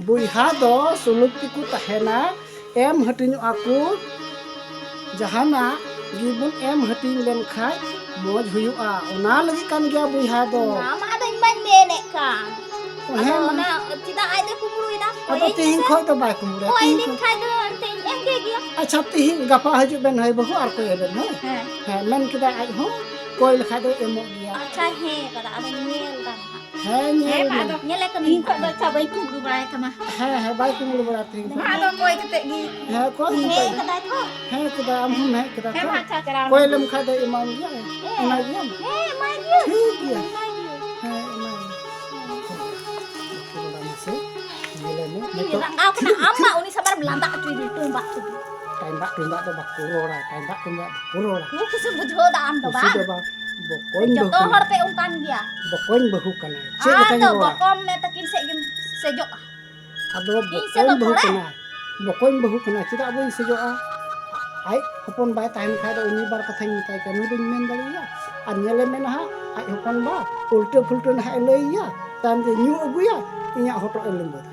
ᱵᱚᱭᱦᱟ ᱫᱚ ᱥᱩᱞᱩᱠ ᱛᱮᱠᱚ ᱛᱟᱦᱮᱱᱟ, ᱮᱢ ᱦᱟᱹᱴᱤᱧᱚᱜᱼᱟ ᱠᱚ᱾ ᱡᱟᱦᱟᱱᱟᱜ ᱜᱮᱵᱚᱱ ᱮᱢ ᱦᱟᱹᱴᱤᱧ ᱞᱮᱱᱠᱷᱟᱡ ᱢᱚᱡᱽ ᱦᱩᱭᱩᱜᱼᱟ, ᱚᱱᱟ ᱞᱟᱹᱜᱤᱫ ᱠᱟᱱ ᱜᱮᱭᱟ ᱵᱚᱭᱦᱟ ᱫᱚ᱾ ᱚᱱᱟ ᱢᱟ ᱟᱫᱚ ᱤᱧ ᱢᱟᱧ ᱢᱮᱱᱮᱫ ᱠᱟᱱ᱾ ᱦᱮᱸ ᱟᱫᱚ ᱢᱟ᱾ ᱚᱱᱟ ᱪᱮᱫᱟᱜ ᱟᱡ ᱫᱚ ᱠᱩᱢᱵᱽᱲᱩᱭᱮᱫᱟ? ᱟᱫᱚ ᱠᱚᱭᱮᱧ ᱛᱮᱦᱮᱧ ᱢᱮᱥᱮ᱾ ᱠᱷᱚᱡ ᱫᱚ ᱵᱟᱭ ᱠᱩᱢᱵᱽᱲᱩᱭᱟ, ᱠᱚᱭ ᱛᱮᱦᱮᱧ ᱞᱤᱧ ᱠᱷᱚᱡ᱾ ᱠᱷᱟᱡ ᱫᱚ ᱮᱱᱛᱮᱫ ᱤᱧ ᱮᱢ ᱠᱮ ᱜᱮᱭᱟ᱾ ᱟᱪᱪᱷᱟ, ᱛᱤᱦᱤᱧ ᱜᱟᱯᱟ ᱦᱤᱡᱩᱜ ᱵᱮᱱ, ᱦᱳᱭ ᱵᱟᱹᱦᱩ, ᱟᱨ ᱠᱚᱭ ᱵᱮᱱ, ᱦᱳᱭ᱾ ᱦᱮᱸ᱾ ᱦᱮᱸ, ᱢᱮᱱ ᱠᱮᱫᱟ ᱟᱡ ᱦᱚᱸ, ᱠᱚᱭ ᱞᱮᱠᱷᱟᱡ ᱫᱚ ᱮᱢᱚᱜ ᱜᱮᱭᱟ᱾ ᱟᱪᱪᱷᱟ, ᱦᱮᱸ ᱠᱟᱫᱟ, ᱟᱫᱚ ᱧᱮᱞ ᱫᱟᱢ ᱦᱟᱸᱜ᱾ ᱦᱮᱸ, ᱧᱮᱞ ᱦᱮᱸ, ᱢᱮ᱾ ᱟᱫᱚ ᱧᱮᱞᱮ ᱠᱟᱹᱱᱟᱹᱧ᱾ ᱤᱧ ᱠᱷᱚᱡ ᱫᱚ ᱟᱪᱪᱷᱟ ᱵᱟᱹᱧ ᱠᱩᱢᱵᱽᱲᱩ ᱵᱟᱲᱟᱭ ᱛᱟᱢᱟ᱾ ᱦᱮᱸ, ᱦᱮᱸ, ᱵᱟᱭ ᱠᱩᱢᱵᱽᱲᱩ ᱵᱟᱲᱟ ᱛᱤᱧ ᱫᱚ᱾ ᱟᱫᱚ ᱠᱚᱭ ᱠᱟᱛᱮ ᱜᱮ᱾ ᱦᱮᱸ, ᱠᱚᱭ ᱦᱮᱸ ᱠᱟᱛᱮ᱾ ᱠᱟᱫᱟᱭ ᱛᱚ᱾ ᱦᱮᱸ, ᱠᱮᱫᱟ, ᱟᱢ ᱦᱚᱸᱢ ᱦᱮᱡ ᱠᱮᱫᱟ ᱦᱮᱸ, ᱛᱚ᱾ ᱢᱟ, ᱟᱪᱪᱷᱟ, ᱪᱟᱞᱟᱣ ᱠᱚᱭ ᱞᱮᱱ᱾ ᱞᱮᱢ ᱠᱷᱟᱡ ᱫᱚ ᱮᱢᱟᱢ ᱜᱮᱭᱟ, ᱦᱮᱸ᱾ ᱮᱢᱟᱭ ᱜᱮᱭᱟᱢ᱾ ᱦᱮᱸ, ᱮᱢᱟᱭ ᱜᱮᱭᱟᱹᱧ᱾ ᱴᱷᱤᱠ ᱜᱮᱭᱟ᱾ ᱮᱢᱟᱭ ᱜᱮᱭᱟᱹᱧ᱾ ᱦᱮᱸ, ᱮᱢᱟᱭ ᱜᱮᱭᱟᱹᱧ᱾ ᱦᱮᱸ᱾ ᱵᱟᱠᱚ ᱵᱟᱲᱟᱭᱟ ᱥᱮ, ᱧᱮᱞᱮ ᱢᱮ᱾ ᱤᱧ ᱱᱤᱛᱚᱜ ᱨᱟᱸᱜᱟᱣ ᱠᱟᱱᱟ, ᱟᱢ ᱢᱟ ᱩᱱᱤ ᱥᱟᱢᱟᱝ ᱨᱮᱢ ᱞᱟᱸᱫᱟ ᱦᱚᱪᱚᱭᱮᱫᱤᱧ, ᱴᱩᱢᱵᱟᱜ ᱛᱮᱜᱮ᱾ ᱴᱟᱭᱵᱟᱜ ᱴᱩᱢᱵᱟᱜ ᱫᱚ ᱵᱟᱠᱚ ᱨᱚᱲᱟ, ᱴᱟᱭᱵᱟᱜ ᱴᱩᱢᱵᱟᱜ ᱵᱟᱠᱚ ᱨᱚᱲᱟ᱾ ᱠᱩᱥᱤ ᱵᱩᱡᱷᱟᱹᱣ ᱫᱟ ᱟᱢ ᱫᱚ ᱠᱩᱥᱤ ᱵᱟᱝ? ᱫᱚ ᱵᱟᱝ, ᱵᱚᱠᱚᱧ ᱡᱚᱛᱚ ᱵᱟᱹᱦᱩ ᱦᱚᱲ ᱠᱟᱱᱟᱭ᱾ ᱯᱮ ᱚᱱᱠᱟᱱ ᱜᱮᱭᱟ᱾ ᱵᱚᱠᱚᱧ ᱵᱟᱹᱦᱩ ᱠᱟᱱᱟᱭ᱾ ᱪᱮᱫ ᱟᱨ ᱞᱮᱠᱟᱧ ᱫᱚ ᱨᱚᱲᱟ? ᱵᱚᱠᱚᱢ ᱢᱮ ᱛᱟᱹᱠᱤᱱ ᱥᱮᱫ ᱜᱮᱢ ᱥᱮᱡᱚᱜᱼᱟ᱾ ᱟᱫᱚ ᱤᱧ ᱥᱮᱫ ᱵᱚᱠᱚᱧ ᱫᱚ ᱵᱟᱹᱦᱩ ᱛᱷᱚᱲᱟ᱾ ᱠᱟᱱᱟᱭ᱾ ᱵᱚᱠᱚᱧ ᱵᱟᱹᱦᱩ ᱠᱟᱱᱟᱭ, ᱪᱮᱫᱟᱜ ᱵᱟᱹᱧ ᱥᱮᱡᱚᱜᱼᱟ? ᱟᱡ ᱦᱚᱯᱚᱱ ᱵᱟᱭ ᱛᱟᱦᱮᱱ ᱠᱷᱟᱡ ᱫᱚ ᱩᱱᱤ ᱵᱟᱨ ᱠᱟᱛᱷᱟᱧ ᱢᱮᱛᱟᱭ ᱠᱟᱱᱟ, ᱩᱱᱤ ᱫᱚᱧ ᱢᱮᱱ ᱫᱟᱲᱮᱭᱟᱭᱟ᱾ ᱟᱨ ᱧᱮᱞᱮ ᱢᱮ ᱱᱟᱦᱟᱜ, ᱟᱡ ᱦᱚᱯᱚᱱ ᱵᱟ ᱩᱞᱴᱟᱹ ᱯᱷᱩᱞᱴᱟᱹ ᱱᱟᱦᱟᱜ ᱮ ᱞᱟᱹᱭ ᱟᱭᱟ, ᱛᱟᱭᱚᱢ ᱛᱮ ᱧᱩ ᱟᱹᱜᱩᱭᱟ, ᱤᱧᱟᱜ ᱦᱚᱴᱚᱜ ᱮ ᱞᱤᱸᱵᱟᱹᱫᱟ᱾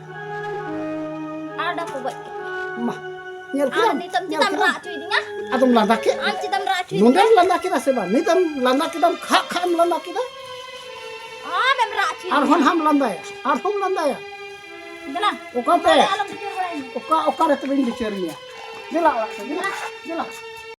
ᱟᱨ ᱰᱟᱠᱚ ᱜᱚᱡ ᱠᱮᱫ ᱢᱮᱭᱟ᱾ ᱢᱟ, ᱧᱮᱞ ᱟᱨ ᱠᱮᱫᱟᱢ? ᱱᱤᱛᱚᱜ ᱧᱮᱞ ᱪᱮᱫᱟᱜ ᱮᱢ ᱠᱮᱫᱟᱢ? ᱨᱟᱜ ᱦᱚᱪᱚᱭᱮᱫᱤᱧᱟ? ᱟᱫᱚᱢ ᱞᱟᱸᱫᱟ ᱠᱮᱫ? ᱟᱢ ᱪᱮᱫᱟᱜ ᱮᱢ ᱨᱟᱜ ᱦᱚᱪᱚᱭᱮᱫᱤᱧᱟ? ᱱᱚᱰᱮᱢ ᱞᱟᱸᱫᱟ ᱠᱮᱫᱟ ᱥᱮ ᱵᱟᱝ? ᱱᱤᱛ ᱮᱢ ᱞᱟᱸᱫᱟ ᱠᱮᱫᱟᱢ, ᱠᱷᱟᱜ ᱠᱷᱟᱜ ᱮᱢ ᱞᱟᱸᱫᱟ ᱠᱮᱫᱟ᱾ ᱟᱢᱮᱢ ᱨᱟᱜ ᱦᱚᱪᱚᱭᱮᱫᱤᱧᱟ᱾ ᱟᱨᱦᱚᱸ ᱱᱟᱦᱟᱜ ᱮᱢ ᱞᱟᱸᱫᱟᱭᱟ, ᱟᱨᱦᱚᱸᱢ ᱞᱟᱸᱫᱟᱭᱟ᱾ ᱫᱮᱞᱟ, ᱚᱠᱟᱛᱮ? ᱱᱚᱰᱮ ᱟᱞᱚᱢ ᱵᱤᱪᱟᱹᱨ ᱵᱟᱲᱟᱭᱤᱧᱟ᱾ ᱚᱠᱟ, ᱚᱠᱟᱨᱮ ᱛᱚᱵᱮᱧ ᱵᱤᱪᱟᱹᱨᱤᱧᱟ? ᱫᱮᱞᱟ ᱚᱲᱟᱜ ᱛᱮ, ᱫᱮᱞᱟ, ᱫᱮᱞᱟ᱾